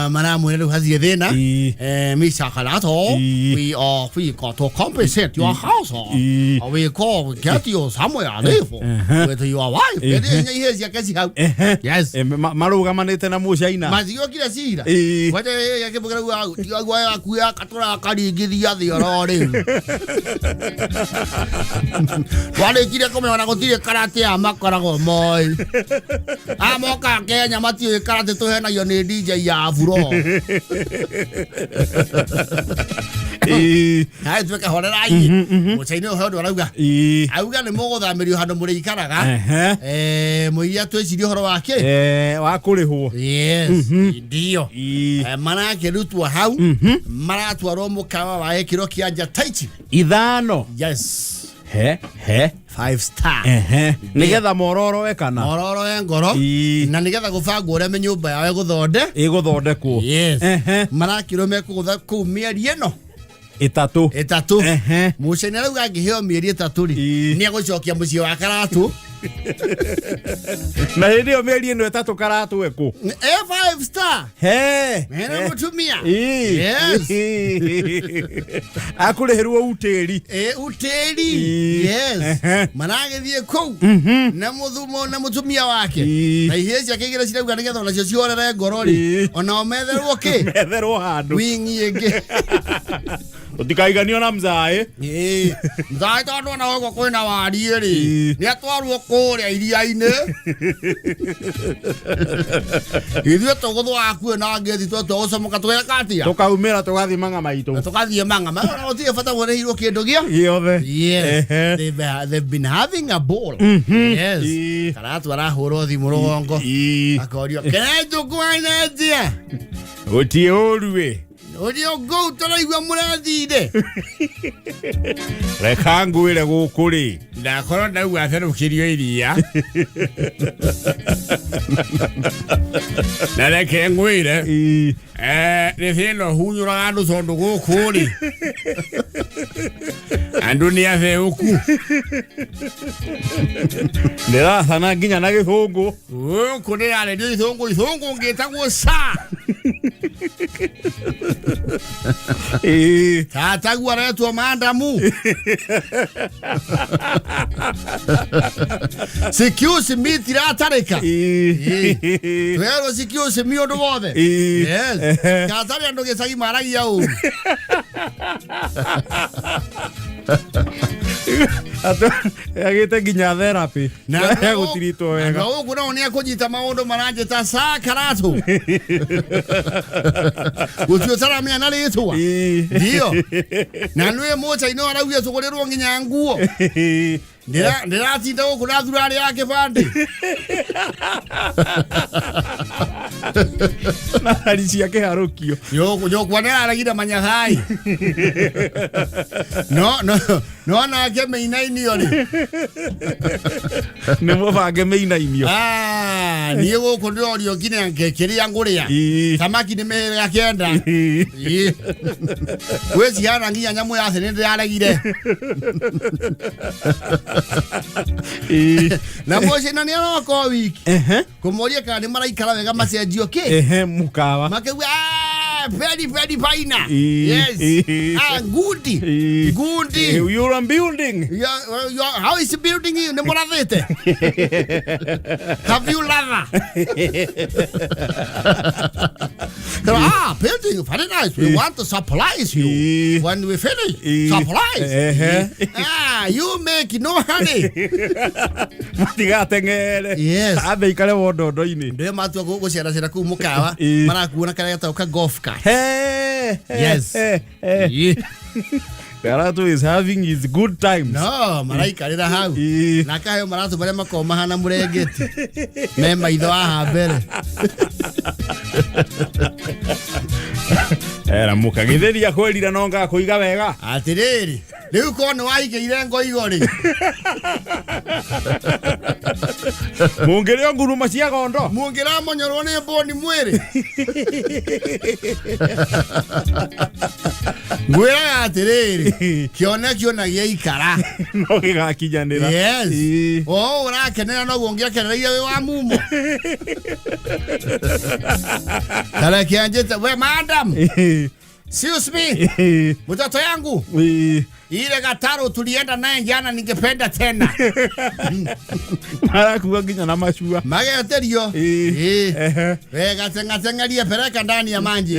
Maramwĩra rĩu hatirĩ thĩna. Mr. Karatũ, we are we got to compensate your house. We call get you somewhere live with your wife. Ĩrĩa ihe ciake ci hau. Yes. Marũgamanĩte na mũcaina. Matiokire cira. Kwanja akĩmũkĩra rĩu tiga guoya waku yakatũra akaringithia thĩ oro rĩu. Twarĩkire kũmenya ona gũtirĩ karate aya makoragwo moĩ. Aya mokaga Kenya matiũĩ karate tũhenagio nĩ DJ ya Afro. Nawe tuĩke horerai. Mũcaina ũyũ he ũndũ arauga. Auga nĩ mũgũthamĩrio handũ mũrĩikaraga. Mũiria twĩcirie ũhoro wa kĩ? Wa kũrĩhwo. Yes, ndio. Marakĩrutwo hau, maratwarwo mũkawa wa gĩkĩro kĩa nja taichi 5. Yes. He he. 5 star. Nĩgetha mororoe kana Mororo ngoro. Na nĩgetha gũbangwo ũrĩa mĩnyũmba yao ĩgũthonde ĩgũthondekwo. Yes. Marakĩrwo mekũgũtha kũu mĩeri ĩno 3. 3. Mũcaina arauga angĩheo mĩeri 3 rĩ, nĩ egũcokia mũciĩ wa Karatũ. Na hĩndĩ ĩyo mĩeri ĩno 3 Karatũ ekũ? E 5 star. He. Mena mũtumia. Yes. Akũrĩhĩrwo utĩri. Utĩri. Yes. Maragĩthiĩ kũu na mũthumo na mũtumia wake. Na ihĩĩ ciake igĩrĩ cirauga nĩgetha onacio cihorere ngoro rĩ. Onao metherwo kĩ? Metherwo handũ. Wingi ĩngĩ. Ũtikaiganio na mzaĩ. Mzaĩ tondũ ona gũkũ kwĩna wariĩ rĩ, nĩ atwarwo kũrĩa iria-inĩ. Ithuĩ tũgũthwa hakuhĩ na ngĩthi twatua gũcomoka tũgeka atĩa? Tũkaumĩra tũgathiĩ mang'a maitũ. Tũgathiĩ mang'a. Mang'a ona gũtirĩ bata ũrĩhirwo kĩndũ gĩa? Gĩothe. Yes. They've been having a ball. Yes. Karatu arahũrwo thimũ rũgongo. Akorio, kĩrĩa Gũtirĩ ũru ĩ. Ũrĩa ngũu tũraigua mũrathire. Reka ngwĩre gũkũ rĩ. Ndakorwo ndauga therũkĩrio iria. Na reke ngwĩre. Nĩ thĩna ũhunyũraga andũ tondũ gũkũ rĩ. Andũ nĩ atheũku. Ndĩrathana nginya na gĩthũngũ. Gũkũ ndĩrarerio ithũngũ, ithũngũ ngĩtagwo sa. Tataguo aretwo mandamu. Excuse me tiratarĩka. Twerwo excuse me ũndũ wothe. Yes. Katarĩ andũ gĩcagi maragia ũru. Agĩte nginya therapy. Ya gũtiritwo wega. Na gũkũ nao nĩ ekũnyita maũndũ maranjĩta sa Karatũ. Gũtirĩ ũtaramenya na rĩtwa. Ndio. Na nĩwe mũcaina arauga tũgũrĩrwo nginya nguo. Ndĩratinda gũkũ na thurarĩ ya kĩbandĩ. Na thari cia kĩharũkio. Nyũkwa nĩararegire manyathai. No, no, no nake mĩinainio rĩ. Nĩ mũbange mĩinainio. Niĩ gũkũ ndĩrorio nginya kĩrĩa ngũrĩa. Thamaki nĩ mĩhĩrĩga 9. Gwĩ cihana nginya nyamũ ya thĩ nĩ ndĩraregire. Na mũcina nĩ aroka o wiki. Kũmoria kana nĩ maraikara wega macenjio kĩ? Mũkawa. Makauga, very, very fine. Yes. Ngundi. Ngundi. You're building. How is the building? Nĩ mũrathĩte? Have you ladder? Building, very nice. We want to surprise you when we finish. Surprise. You make no honey. Matigateng'ere. Yes. Ambe ikare wondondo-inĩ. Ndĩrĩ matua gũceracera kũu mũkawa, marakuona karĩa getagwo ka golf cart. Yes. Karatu is having his good times. No, maraikarĩra hau. Na kaheo maratũ marĩa makoragwo mahana mũrengeti. Me maitho haha mbere. Era mũkagĩthĩria kwĩrira no ngakũiga wega. Atĩrĩrĩ, rĩu korwo nĩ waigĩire ngoigo rĩ. Mũngĩrĩo nguruma cia gondo. Mũngĩramonyorwo nĩ mbũni mwĩrĩ. Ngwĩraga atĩrĩrĩ, kĩone kĩona gĩaikara. No gĩgakinyanĩra. Yes. O ũrakenera noguo ũngĩakenereire wĩ wa mumo. Tareke anjĩte, we madam. Excuse me. Mtoto yangu. Ile gatarũ tulienda naye jana ningependa tena. Marakua nginya na macua. Mageterio. Ĩĩ. Ĩĩ. Ehe. We gateng'ateng'erie pereka ndani ya manji.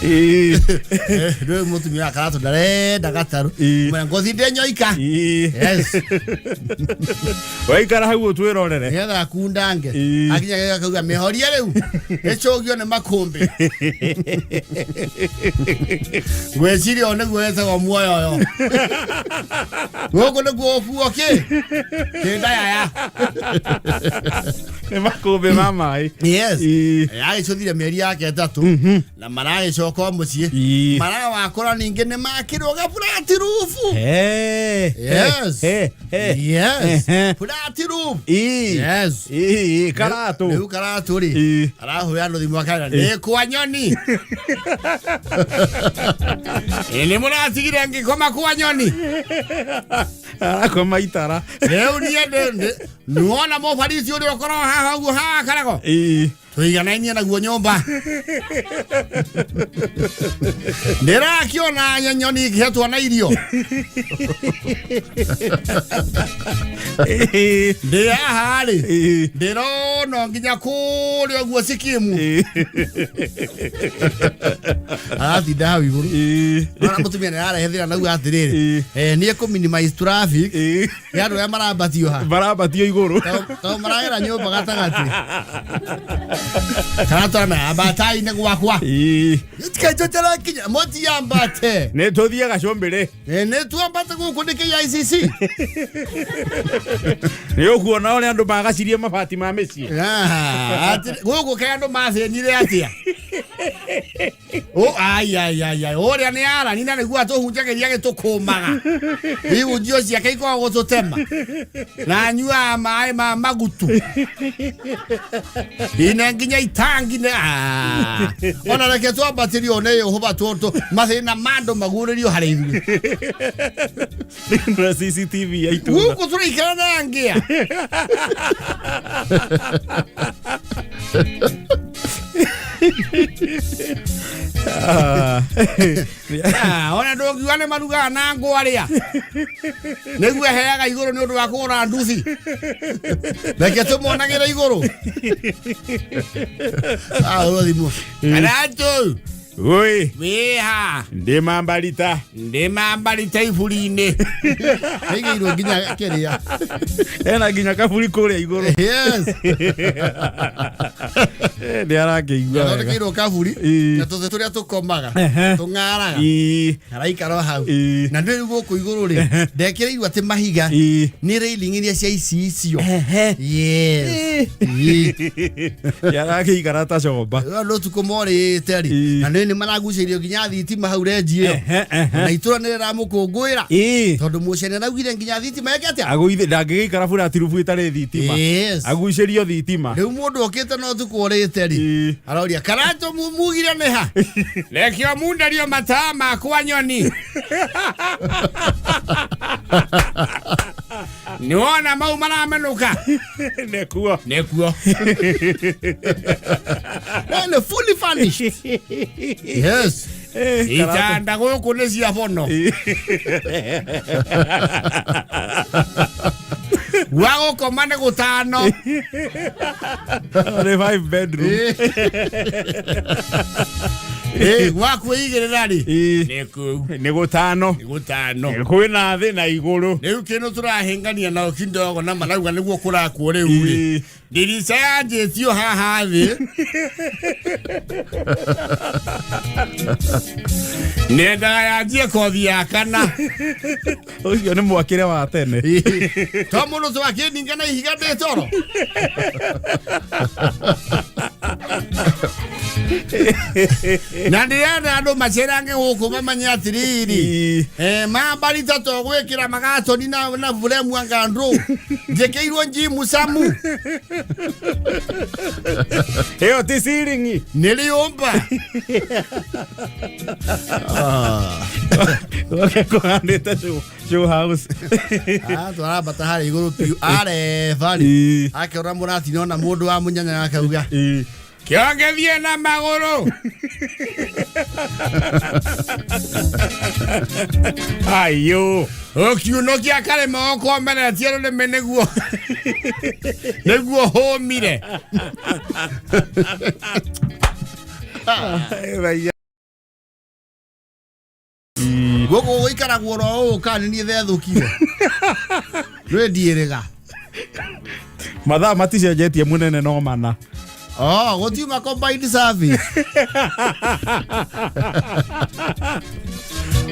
Ĩĩ. Rĩu mũtumia wa Karatũ ndarenda gatarũ. Ĩĩ. Mwĩra ngothi ndenyoika. Ĩĩ. Yes. Waikara hau ũtwĩrorere. Nĩgetha akundange. Ĩĩ. Akinya akauga mĩhorie rĩu. Ĩcũgio nĩ makũmbĩ. Ngwĩciria ũyũ nĩguo wĩtagwo muoyoyo. Gũkũ nĩkuo ũbuo kĩ? Kĩndayaya. Nĩ makũmbĩ ma maĩ. Yes. Ĩĩ. Agĩcũthire mĩeri yake ĩtatũ na maragĩcoka o mũciĩ. Ĩĩ. Marawakũra ningĩ nĩ makĩrwo gabulati rufu. He. Yes. He. He. Yes. Ehe. Flat roof. Ĩĩ. Yes. Ĩĩ. Karatũ. Rĩu Karatũ rĩ Ĩĩ. arahũra andũ thimũ akaira nĩ kwa nyoni. Ĩ, nĩ mũratigire ngĩkoma kwa nyoni. Arakoma itara. Rĩu niĩ nĩwona mũbarisi ũrĩa ũkoragwo haha ũguo haha karago. Ĩĩ. Tũiganainie naguo nyũmba. Ndĩrakĩona nyoni ikĩhetwo na irio. Ĩĩ. Ndĩ haha rĩ Ĩĩ. ndĩrona nginya kũrĩa ũguo Sikimu. Ĩĩ. Aratinda hau igũrũ. Ĩĩ. Nona mũtumia nĩ ararehe thĩna nauga atĩrĩrĩ Ĩĩ. nĩ ekũ minimize traffic Ĩĩ. nĩ andũ arĩa marambatio ha Marambatio igũrũ. Tondũ maragera nyũmba gatagatĩ kana twana ambatai-inĩ gwakwa. Ĩĩ. Tikaitũtarakinya mũtiambate. Nĩ tũthiĩ gacũmbĩrĩ. Nĩ tuambate gũkũ nĩ KICC. Nĩ ũkuona ũrĩa andũ magacirie mabati ma mĩciĩ. Ah, gũkũ kaĩ andũ mathĩnire atĩa? Ũ, ai ai ai ai ũrĩa nĩ arani na nĩguo atũhunjagĩria gĩtũkũmaga ihunjio ciake ikoragwo gũtũtema na anyuaga maĩ ma magutu ine nginya itangi nĩ ah. Ona reke twambatĩrio nĩ ũhũba tũtũ mathĩna ma andũ maguũrĩrio harĩ ithuĩ. Na CCTV ya itũũra. Gũkũ tũraikara na ngĩa. Ah. Ah, ona ndũngiuga nĩ marugaga na ngũ arĩa nĩguo heaga igũrũ nĩ ũndũ wa kũgũra nduthi. Reke tũmonagĩre igũrũ. Ahũrwo thimũ. Karatũ. Oi. Wĩha. Ndĩ mambarita. Ndĩ mambarita iburi-inĩ. Aigĩirwo nginya kĩrĩa. Ena nginya kaburi kũrĩa igũrũ. Yes. Nĩ arakĩigua wega. Gathondekeirwo kaburi Ĩĩ. na tũthĩ tũrĩa tũkomaga Ehe. tũng'araga. Ĩĩ. Araikara o hau. Ĩĩ. Na nĩ rĩu gũkũ igũrũ rĩ ndekĩrĩirwo atĩ mahiga Ĩĩ. nĩ railing iria cia icicio. Ehe. Yes. Ĩĩ. Nĩ arakĩikara ta comba. Rĩu andũ ũtukũ morĩte rĩ Ĩĩ. na nĩ nĩ maragucĩirio nginya thitima hau renji ĩyo. Ehe, ehe. Na itũra nĩ rĩramũkũngũĩra Ĩĩ. tondũ mũcene araugire nginya thitima ĩke atĩa. Agũithe ndangĩgĩikara burati rubu ĩtarĩ thitima. Yes. Agucĩrio thitima. Rĩu mũndũ okĩte na ũtukũ ũrĩte rĩ Ĩĩ. aroria Karatũ mugire nĩ ha. Rekio munderio mataa makwa nyoni. Nĩwona mau maramenũka. Nĩkuo. Nĩkuo. Na nĩ fully furnished. Yes. Eh, Karatũ. Itanda gũkũ nĩ cia bono. Gwa gũkoma nĩ gũtano. Nĩ 5 bedroom. Ĩ, gwa kwĩigĩrĩra rĩ Ĩĩ. nĩ kũu. Nĩ gũtano. Nĩ gũtano. Kwĩna thĩ na igũrũ. Rĩu kĩndũ tũrahĩngania nao kindogo na marauga nĩguo kũrakwo rĩu rĩ Ĩĩ. ndirica yanjĩtio haha thĩ nendaga yanjie kothi ya kana. Ũcio nĩ mwakĩre wa tene. To mũndũ twakĩninga na ihiga ndĩ toro. Na ndĩrenda andũ macerange gũkũ mamenye atĩrĩrĩ Ĩĩ. Mambarita to gwĩkĩra magatoni na buremu anga ndũ njĩkĩirwo njimu camu. Ĩyo ti ciringi. Nĩ rĩũmba. Gwake kũhanĩte show house. Ah, twarambata harĩa igũrũ piũ areba rĩ Ĩĩ. akĩona mũratina ona mũndũ wa mũnyanya akauga Ĩĩ. Kĩonge thiĩ na magũrũ. Ayo. Kiuno kia karema ũkomeretie rũrĩmĩ nĩguo nĩguo hũmire. Gũkũ gũikaragwo ro ũũ kana nĩ niĩ thethũkire rwĩndiĩrĩga. Mathaa maticenjetie munene no mana. Oh, gũtiuma combined service.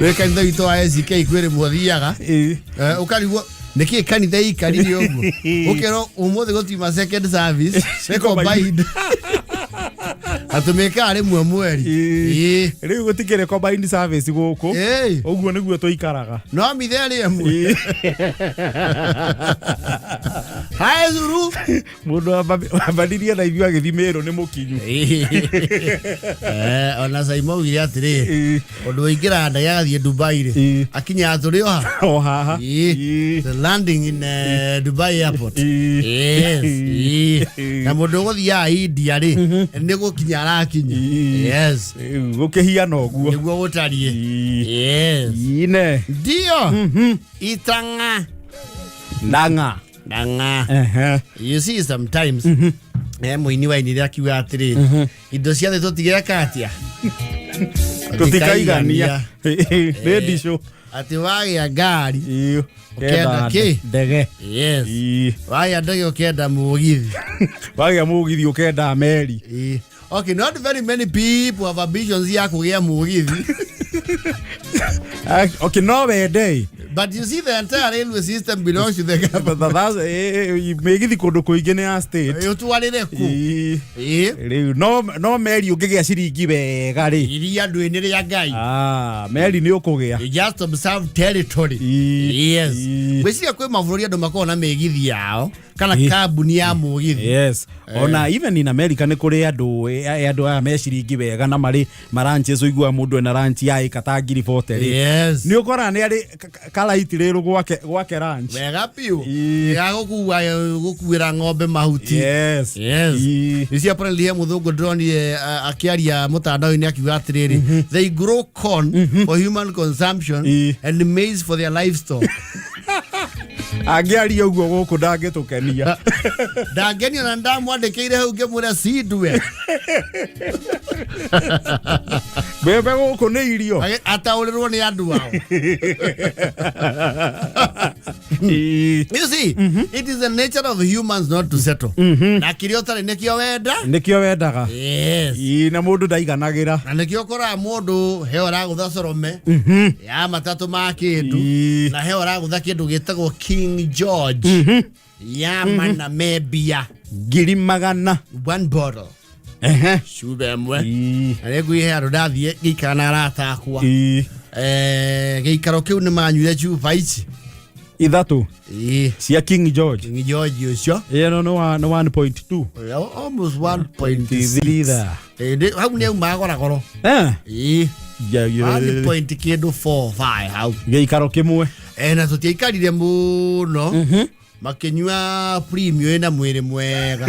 Wĩ kanitha witũ wa SK kwĩ rĩmwe ũthiaga ũkarigwo nĩkĩ kanitha ikarire ũguo, ũkerwo ũmũthĩ gũtiuma second service, nĩ combined, atũmĩkaga rĩmwe mweri. Ĩĩ. Rĩu gũtikĩrĩ combined service gũkũ. Ĩĩ. Ũguo nĩguo tũikaraga. No mithe ĩrĩ ĩmwe hae zuru. Mũndũ wambanirie na ithuĩ agĩthiĩ Mĩrũ nĩ mũkinyu. Ona Saimo augire atĩrĩ, ũndũ ũingĩraga ndege agathiĩ Dubai rĩ, akinyaga tũrĩ o ha. O haha. Ĩĩ. The landing in Dubai airport. Yes. Ĩĩ. Na mũndũ ũgũthiaga India rĩ, nĩ gũkinya arakinya. Yes. Rĩu gũkĩhiana ũguo. Nĩguo gũtariĩ. Yes. Ine. Ndio. Itang'a. Ndang'a. Ndang'a. You see, sometimes mũini wainire akiuga atĩrĩ, indo ciothe tũtigeka atĩa? Tũtikaigania nĩ ndicũ. Atĩ wagĩa ngari Ĩĩ. ũkenda kĩ? Ndege. Yes. Wagĩa ndege ũkenda mũgithi. Wagĩa mũgithi ũkenda meri. Ĩĩ. Okay, not very many people have ambitions ya kũgĩa mũgithi. Ah, okay, no wende. But you see, the entire railway system belongs to the government. Mĩgithi kũndũ kũingĩ nĩ ya state. Ũtwarĩre kũ? Ĩĩ. Rĩu no meri ũngĩgĩa ciringi wega rĩ. Iria ndwĩ-inĩ rĩa Ngai. Ah, meri nĩ ũkũgĩa. You just observe territory. Yes. Ngwĩciria kwĩ mabũrũri andũ makoragwo na mĩgithi yao kana kambuni ya mũgithi. Yes, ona even in America nĩ kũrĩ andũ andũ aya me ciringi wega na marĩ maranches, ũiguaga mũndũ ena ranch ya ĩka ta 40,000 rĩ. Nĩ ũkoraga nĩ arĩ karaiti rĩrũ gwake ranch. Wega biũ. Ya gũkua gũkuĩra ng'ombe mahuti. Yes. Yes. You see, apparently he mũthũngũ ndĩronire akĩaria mũtandao-inĩ akiuga atĩrĩrĩ, they grow corn for human consumption and maize for their livestock. Angĩaria ũguo gũkũ ndangĩtũkenia. Ndangenio na ndamwandĩkĩire hau ngĩmwĩra cindwe. Mbembe gũkũ nĩ irio. Ataũrĩrwo nĩ andũ ao. You see, it is the nature of humans not to settle. Na kĩrĩa ũtarĩ nĩkĩo wenda. Nĩkĩo wendaga. Yes. Ĩĩ, na mũndũ ndaiganagĩra. Na nĩkĩo ũkoraga mũndũ he ũragũtha corome ya matatũ ma kĩndũ na he ũragũtha kĩndũ gĩtagwo King George ya mana membia. 100,000. One bottle. Cuba ĩmwe. Na rĩngĩ he handũ ndathiĩ ngĩikara na arata akwa. Gĩikaro kĩu nĩ manyuire cuba ici 3 Ĩĩ. Cia King George. King George ũcio. Ĩno nĩ 1.2. Almost 1.6. Lither. Hau nĩ aumaga goragoro. Ĩĩ. One point kĩndũ 4 5 hau. Gĩikaro kĩmwe. Na tũtiaikarire mũno makĩnyua premium ĩna mwĩrĩ mwega,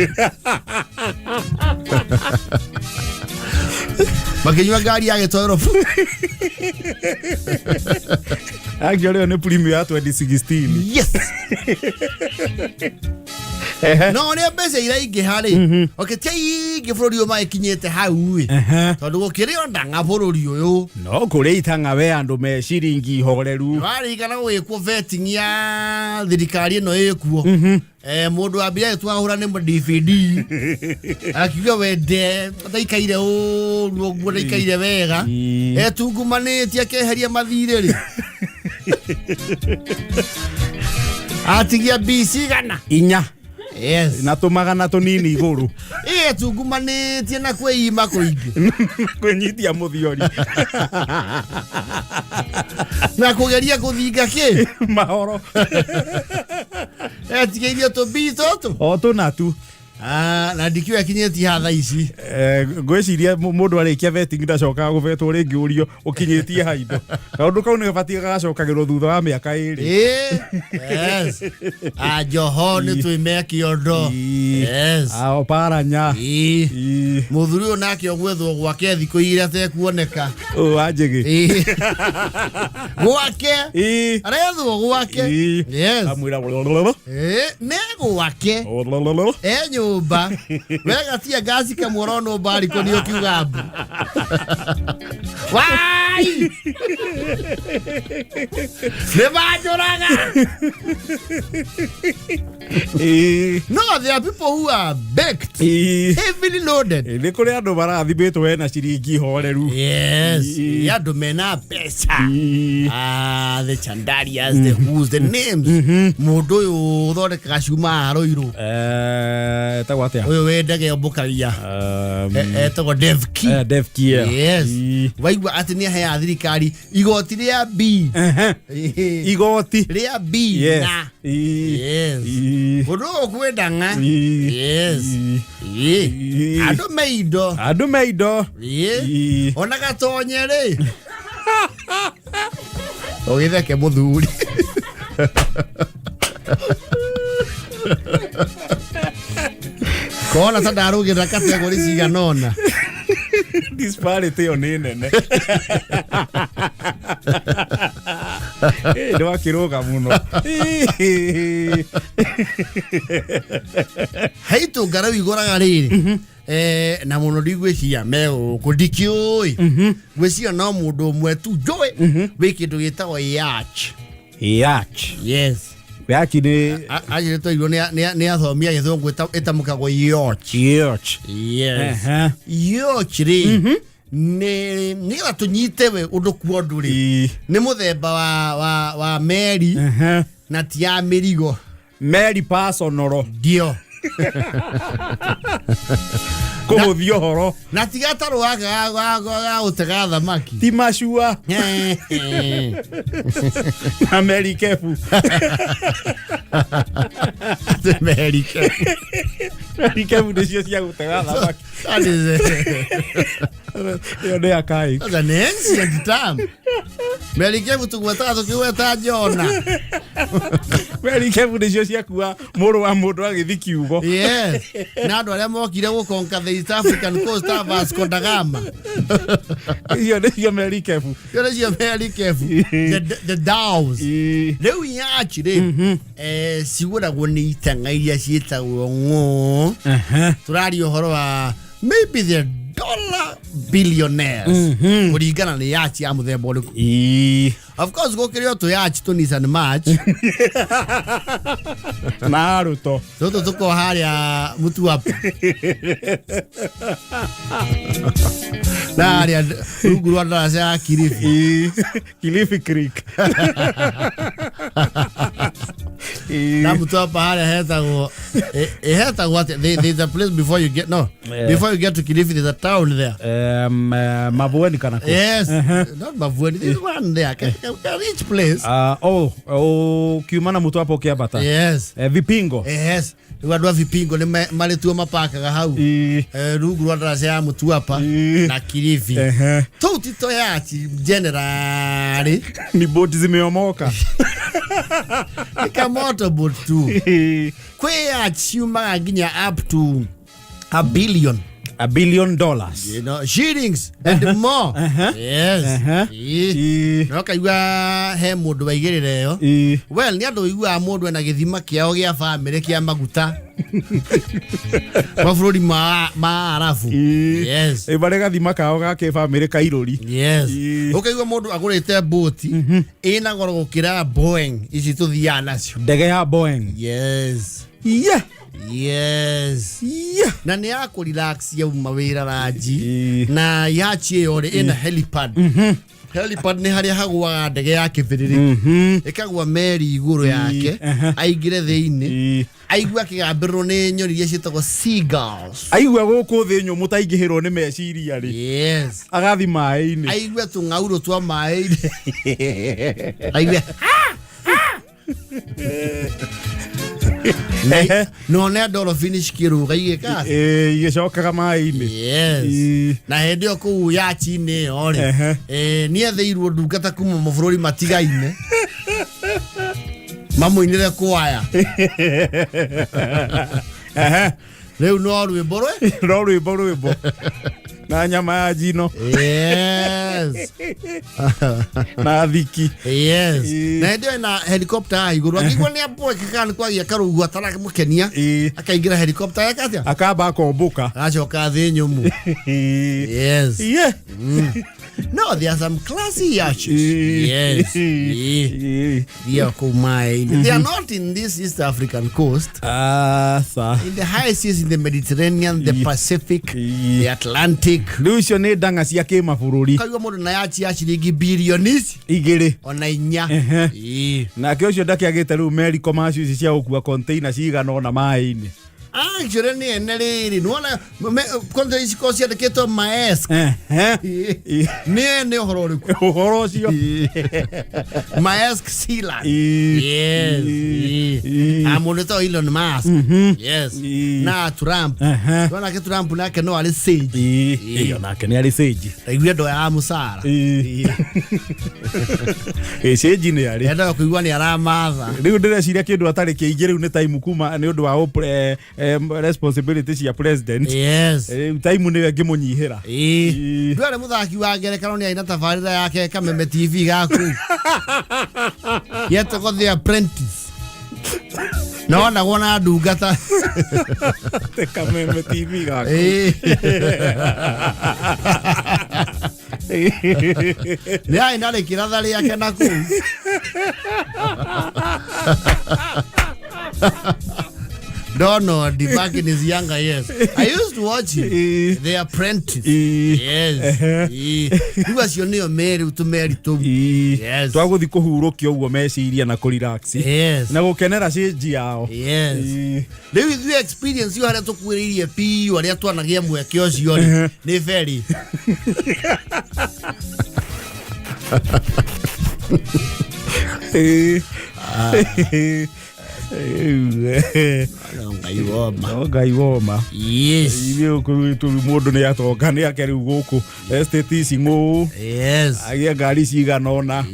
makĩnyua ngari ya gĩtoero. Actually ĩyo nĩ premium ya 2016. Yes, no ũrĩa mbeca iraingĩha rĩ, okay, ti aingĩ bũrũri ũyũ magĩkinyĩte hau ĩ, tondũ gũkĩrĩ o ndang'a bũrũri ũyũ. No kũrĩ itang'a we andũ me ciringi horeru. Warigana gũgĩkwo vetting ya thirikari ĩno ĩkuo, mũndũ wambire agĩtwahũra nĩ DVD akiuga wende ndaikaire ũru ũguo, ndaikaire wega, etungumanĩtie akeheria mathirĩ rĩ, atigia mbici igana 4. Yes. Na tũmagana tũnini igũrũ. Ĩtungumanĩtie na kwĩima kũingĩ. Kwĩnyitia mũthiori. Na kũgeria kũthinga kĩ mahoro. Etigĩirio tũmbii tũtũ. O tũna tu. Ah, na ndikĩũĩ akinyĩtie haha thaa ici. Ngwĩciria mũndũ arĩkia vetting ndacokaga gũbetwo rĩngĩ ũrio ũkinyĩtie ha indo. Kaũndũ kau nĩ gabatiĩ gagacokagĩrwo thutha wa mĩaka 2. Ĩĩ, yes. Ah, Joho nĩ twĩme kĩondo. Yes. Oparanya. Ĩĩ. Mũthuri ũyũ nake ũgwethwo gwake thikũ igĩrĩ atekuoneka. Ũyũ wa njĩgĩ. Ĩĩ. Gwake. Arethwo gwake. Yes. Amwĩra. Ĩĩ, nĩ gwake. E nyũmba. Wega tia ngasi kamwe ũronwo mbarikũ nĩ ũkiuga mbu. Wai! Nĩ manjũraga. No, there are people who are baked, heavily loaded. Nĩ kũrĩ andũ marathimĩtwo wena ciringi horeru. Yes. Nĩ andũ mena mbeca. Ah, the Chandarias, the who's, the names. Mũndũ ũyũ ũthondekaga cuma haha Ruiru. Etagwo atĩa? Ũyũ wĩ ndege ũmbũkagia. Etagwo Devki. Devki, yeah. Yes. Waigua atĩ nĩ aheaga thirikari igoti rĩa B. Igoti rĩa B. Yes. Na. Yes. Mũndũ ũyũ kwenda ng'a. Yes. Andũ me indo. Andũ me indo. Ona gatonye rĩ. Ũgĩtheke mũthuri. Kona ta ndarũgĩrĩra kategori cigana ũna. Disparity ĩyo nĩ nene. Nĩ wakĩrũga mũno. He itũnga rĩu igũraga rĩrĩ na mũno ndigwĩciria me gũkũ ndikĩũĩ ngwĩciria no mũndũ ũmwe tu njũĩ wĩ kĩndũ gĩtagwo yacht. Yacht. Yes. Yacht nĩ Anjĩrĩtwo irio nĩ athomi a gĩthũngũ ĩtamũkagwo yacht. Yacht. Yes. Yacht rĩ nĩ nĩgetha tũnyite we ũndũ kwa ũndũ rĩ nĩ mũthemba wa meri na ti ya mĩrigo. Meri personal. Ndio. Kũhũthia ũhoro. Na ti gatarũ gaka ga gũtega thamaki. Ti macua. Na meri kebu. Meri kebu. Meri kebu nĩcio cia gũtega thamaki. That is Ĩyo nĩ archaic. That's an ancient term. Meri kebu tũgwetaga tũkĩgweta Jona. Meri kebu nĩcio ciakua mũrũ wa mũndũ agĩthi kiugo. Yes. Na andũ arĩa mokire gũkonka the East African Coast ta Vasco da Gama. Icio nĩcio meri kebu. Icio nĩcio meri kebu. The dhows. Rĩu yacht rĩ cigũragwo nĩ itang'a iria ciĩtagwo ng'ũ. Tũraria ũhoro wa maybe the dollar billionaires kũringana nĩ yacht ya mũthemba ũrĩkũ. Of course gũkĩrĩ o tũ yacht tũ Nissan March. Na Ruto. Tũtũ tũkoragwo harĩa Mũtuapa. Na harĩa rungu rwa ndaraca ya Kilifi. Kilifi Creek. Na Mũtuapa harĩa hetagwo, hetagwo atĩa? There's a place before you get, no. Before you get to Kilifi, there's a town there. Mavueni kana kũ? Yes. Not Mavueni. There's one there. A rich place. Ukiuma na Mũtuapa ũkĩambata. Yes. Vipingo. Yes. Rĩu andũ a Vipingo nĩ marĩ tuo mapakaga hau. Rungu rwa ndaraca ya Mũtuapa na Kilifi. Tũu ti to yacht generally. Ni boti zimeomoka. Ni ka motorboat tu. Kwĩ yacht ciumaga nginya up to a billion. A billion dollars. You know, shillings and more. Yes. No kaigua he mũndũ waigĩrĩra ĩyo. Well, nĩ andũ ũiguaga mũndũ ena gĩthima kĩao gĩa bamĩrĩ kĩa maguta. Mabũrũri ma Arabu. Yes. Marĩ gathima kao ga kĩbamĩrĩ ka irũri. Yes. Ũkaigua mũndũ agũrĩte boti ĩna goro gũkĩra Boeing ici tũthiaga nacio. Ndege ya Boeing. Yes. Yeah. Yes. Yeah. Na nĩ ya kũrelax yauma wĩra ranji. Na yacht ĩyo rĩ ĩna helipad. Helipad nĩ harĩa hagũaga ndege ya kĩbĩrĩrĩki. Ĩkagũa meri igũrũ yake, aingĩre thĩinĩ. Aigua akĩgambĩrĩrwo nĩ nyoni iria ciĩtagwo seagulls. Aigua gũkũ thĩ nyũmũ ta aingĩhĩrwo nĩ meciria rĩ. Yes. Agathi maĩ-inĩ. Aigua tũng'aurũ twa maĩ-inĩ. Aigua, ha! Ha! No nä dolphins cikĩrũga igĩka atĩa? Ĩĩ, igĩcokaga maĩ-inĩ. Yes. Ĩĩ. Na hĩndĩ ĩyo kũu yachi-inĩ ĩyo rĩ, nĩ etheirwo ndungata kuma mabũrũri matigaine mamũinĩre kwaya. Rĩu no rwĩmbo rwe. No rwĩmbo rwĩmbo na nyama ya njino. Yes. Na thiki. Yes. Ĩĩ. Na hĩndĩ ĩyo ena helicopter haha igũrũ, akĩigua nĩ aboekeka nĩ kwagia karũhuho ataramũkenia, akaingĩra helicopter yake atĩa, Akamba akombũka. agacoka thĩ nyũmũ. Yes. Iye. No, there are some classy yachts. Yes. Yeah. They are kũu maĩ-inĩ. They are not in this East African coast. Aca. In the high seas, in the Mediterranean, the Pacific, the Atlantic. Rĩu icio nĩ ndanga cia kĩmabũrũri. Kaigua mũndũ na yachi ya ciringi bilioni ici 2. Ona 4. Ĩĩ. Nake ũcio ndakĩagĩte rĩu meri commercial ici cia gũkua container cigana ũna maĩ-inĩ. Actually nĩ ene rĩrĩ, nĩwona kwanza ici korwo ciandĩkĩtwo Maersk. Nĩ ene ũhoro ũrĩkũ? Ũhoro ũcio. Maersk Sealand. Yes. Ah, mũndũ ta Elon Musk. Yes. Na Trump. Nake Trump nake no arĩ sage. Ĩyo nake nĩ arĩ sage. Ndaiguire ndoyaga mũcara. Ĩ sage nĩ arĩ. Endaga kũigua nĩ aramatha. Rĩu ndĩreciria kĩndũ atarĩ kĩingĩ rĩu nĩ time kuma nĩ ũndũ wa responsibility cia president. Yes. Rĩu time nĩyo ĩngĩmũnyihĩra. Ĩĩ. Ndwarĩ mũthaki wa ngerekano nĩ arĩ na tabarĩra yake Kameme TV gaku yetagwo The Apprentice, na onagwo na ndungata. Te Kameme TV gaku. Ĩĩ. Nĩ arĩ na rĩkĩratha rĩake na kũu. Donald back in his younger years, I used to watch him. The Apprentice. Yes. Ĩĩ. Rĩu acio nĩo merĩ tũmeri tũu. Yes. Twagũthi kũhurũkia ũguo meciria na kũrelax na gũkenera cĩnji yao. Yes. Rĩu ithuĩ experience yo harĩa tũkuĩrĩirie piũ arĩa twanagĩa mweke ũcio rĩ nĩ ferry. No Ngai woma. No Ngai woma. Yes. Ithuĩ gũkũ mũndũ nĩ atonga nĩ ake rĩu gũkũ estate ici ng'ũũ, agĩe ngari cigana ũna,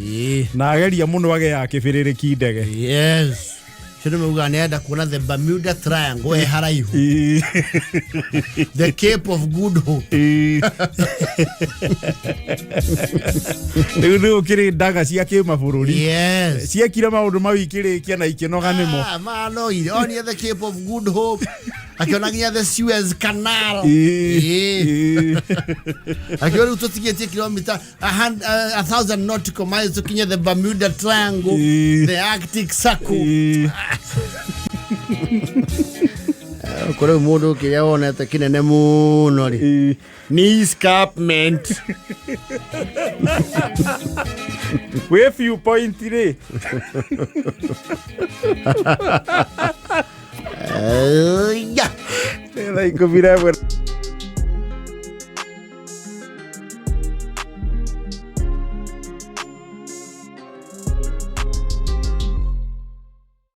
na ageria mũno age ya kĩbĩrĩrĩki ndege. Yes. Cio nĩ maugaga nĩ arenda kuona the Bermuda Triangle ĩ haraihu, the Cape of Good Hope. Rĩu nĩ gũkĩrĩ ndaga cia kĩmabũrũri ciekire maũndũ mau ikĩrĩkia na ikĩnoga nĩmo. Ah, manoire onire the Cape of Good Hope, akiona nginya the Suez Canal. Akiona rĩu tũtigĩtie kilomita 1,000 nautical miles tũkinye the Bermuda Triangle, the Arctic Circle. Kũrĩ mũndũ kĩrĩa wonete kĩnene mũno rĩ nĩ escarpment. Wĩ few point rĩ. Yeah. Nĩ thaa 11.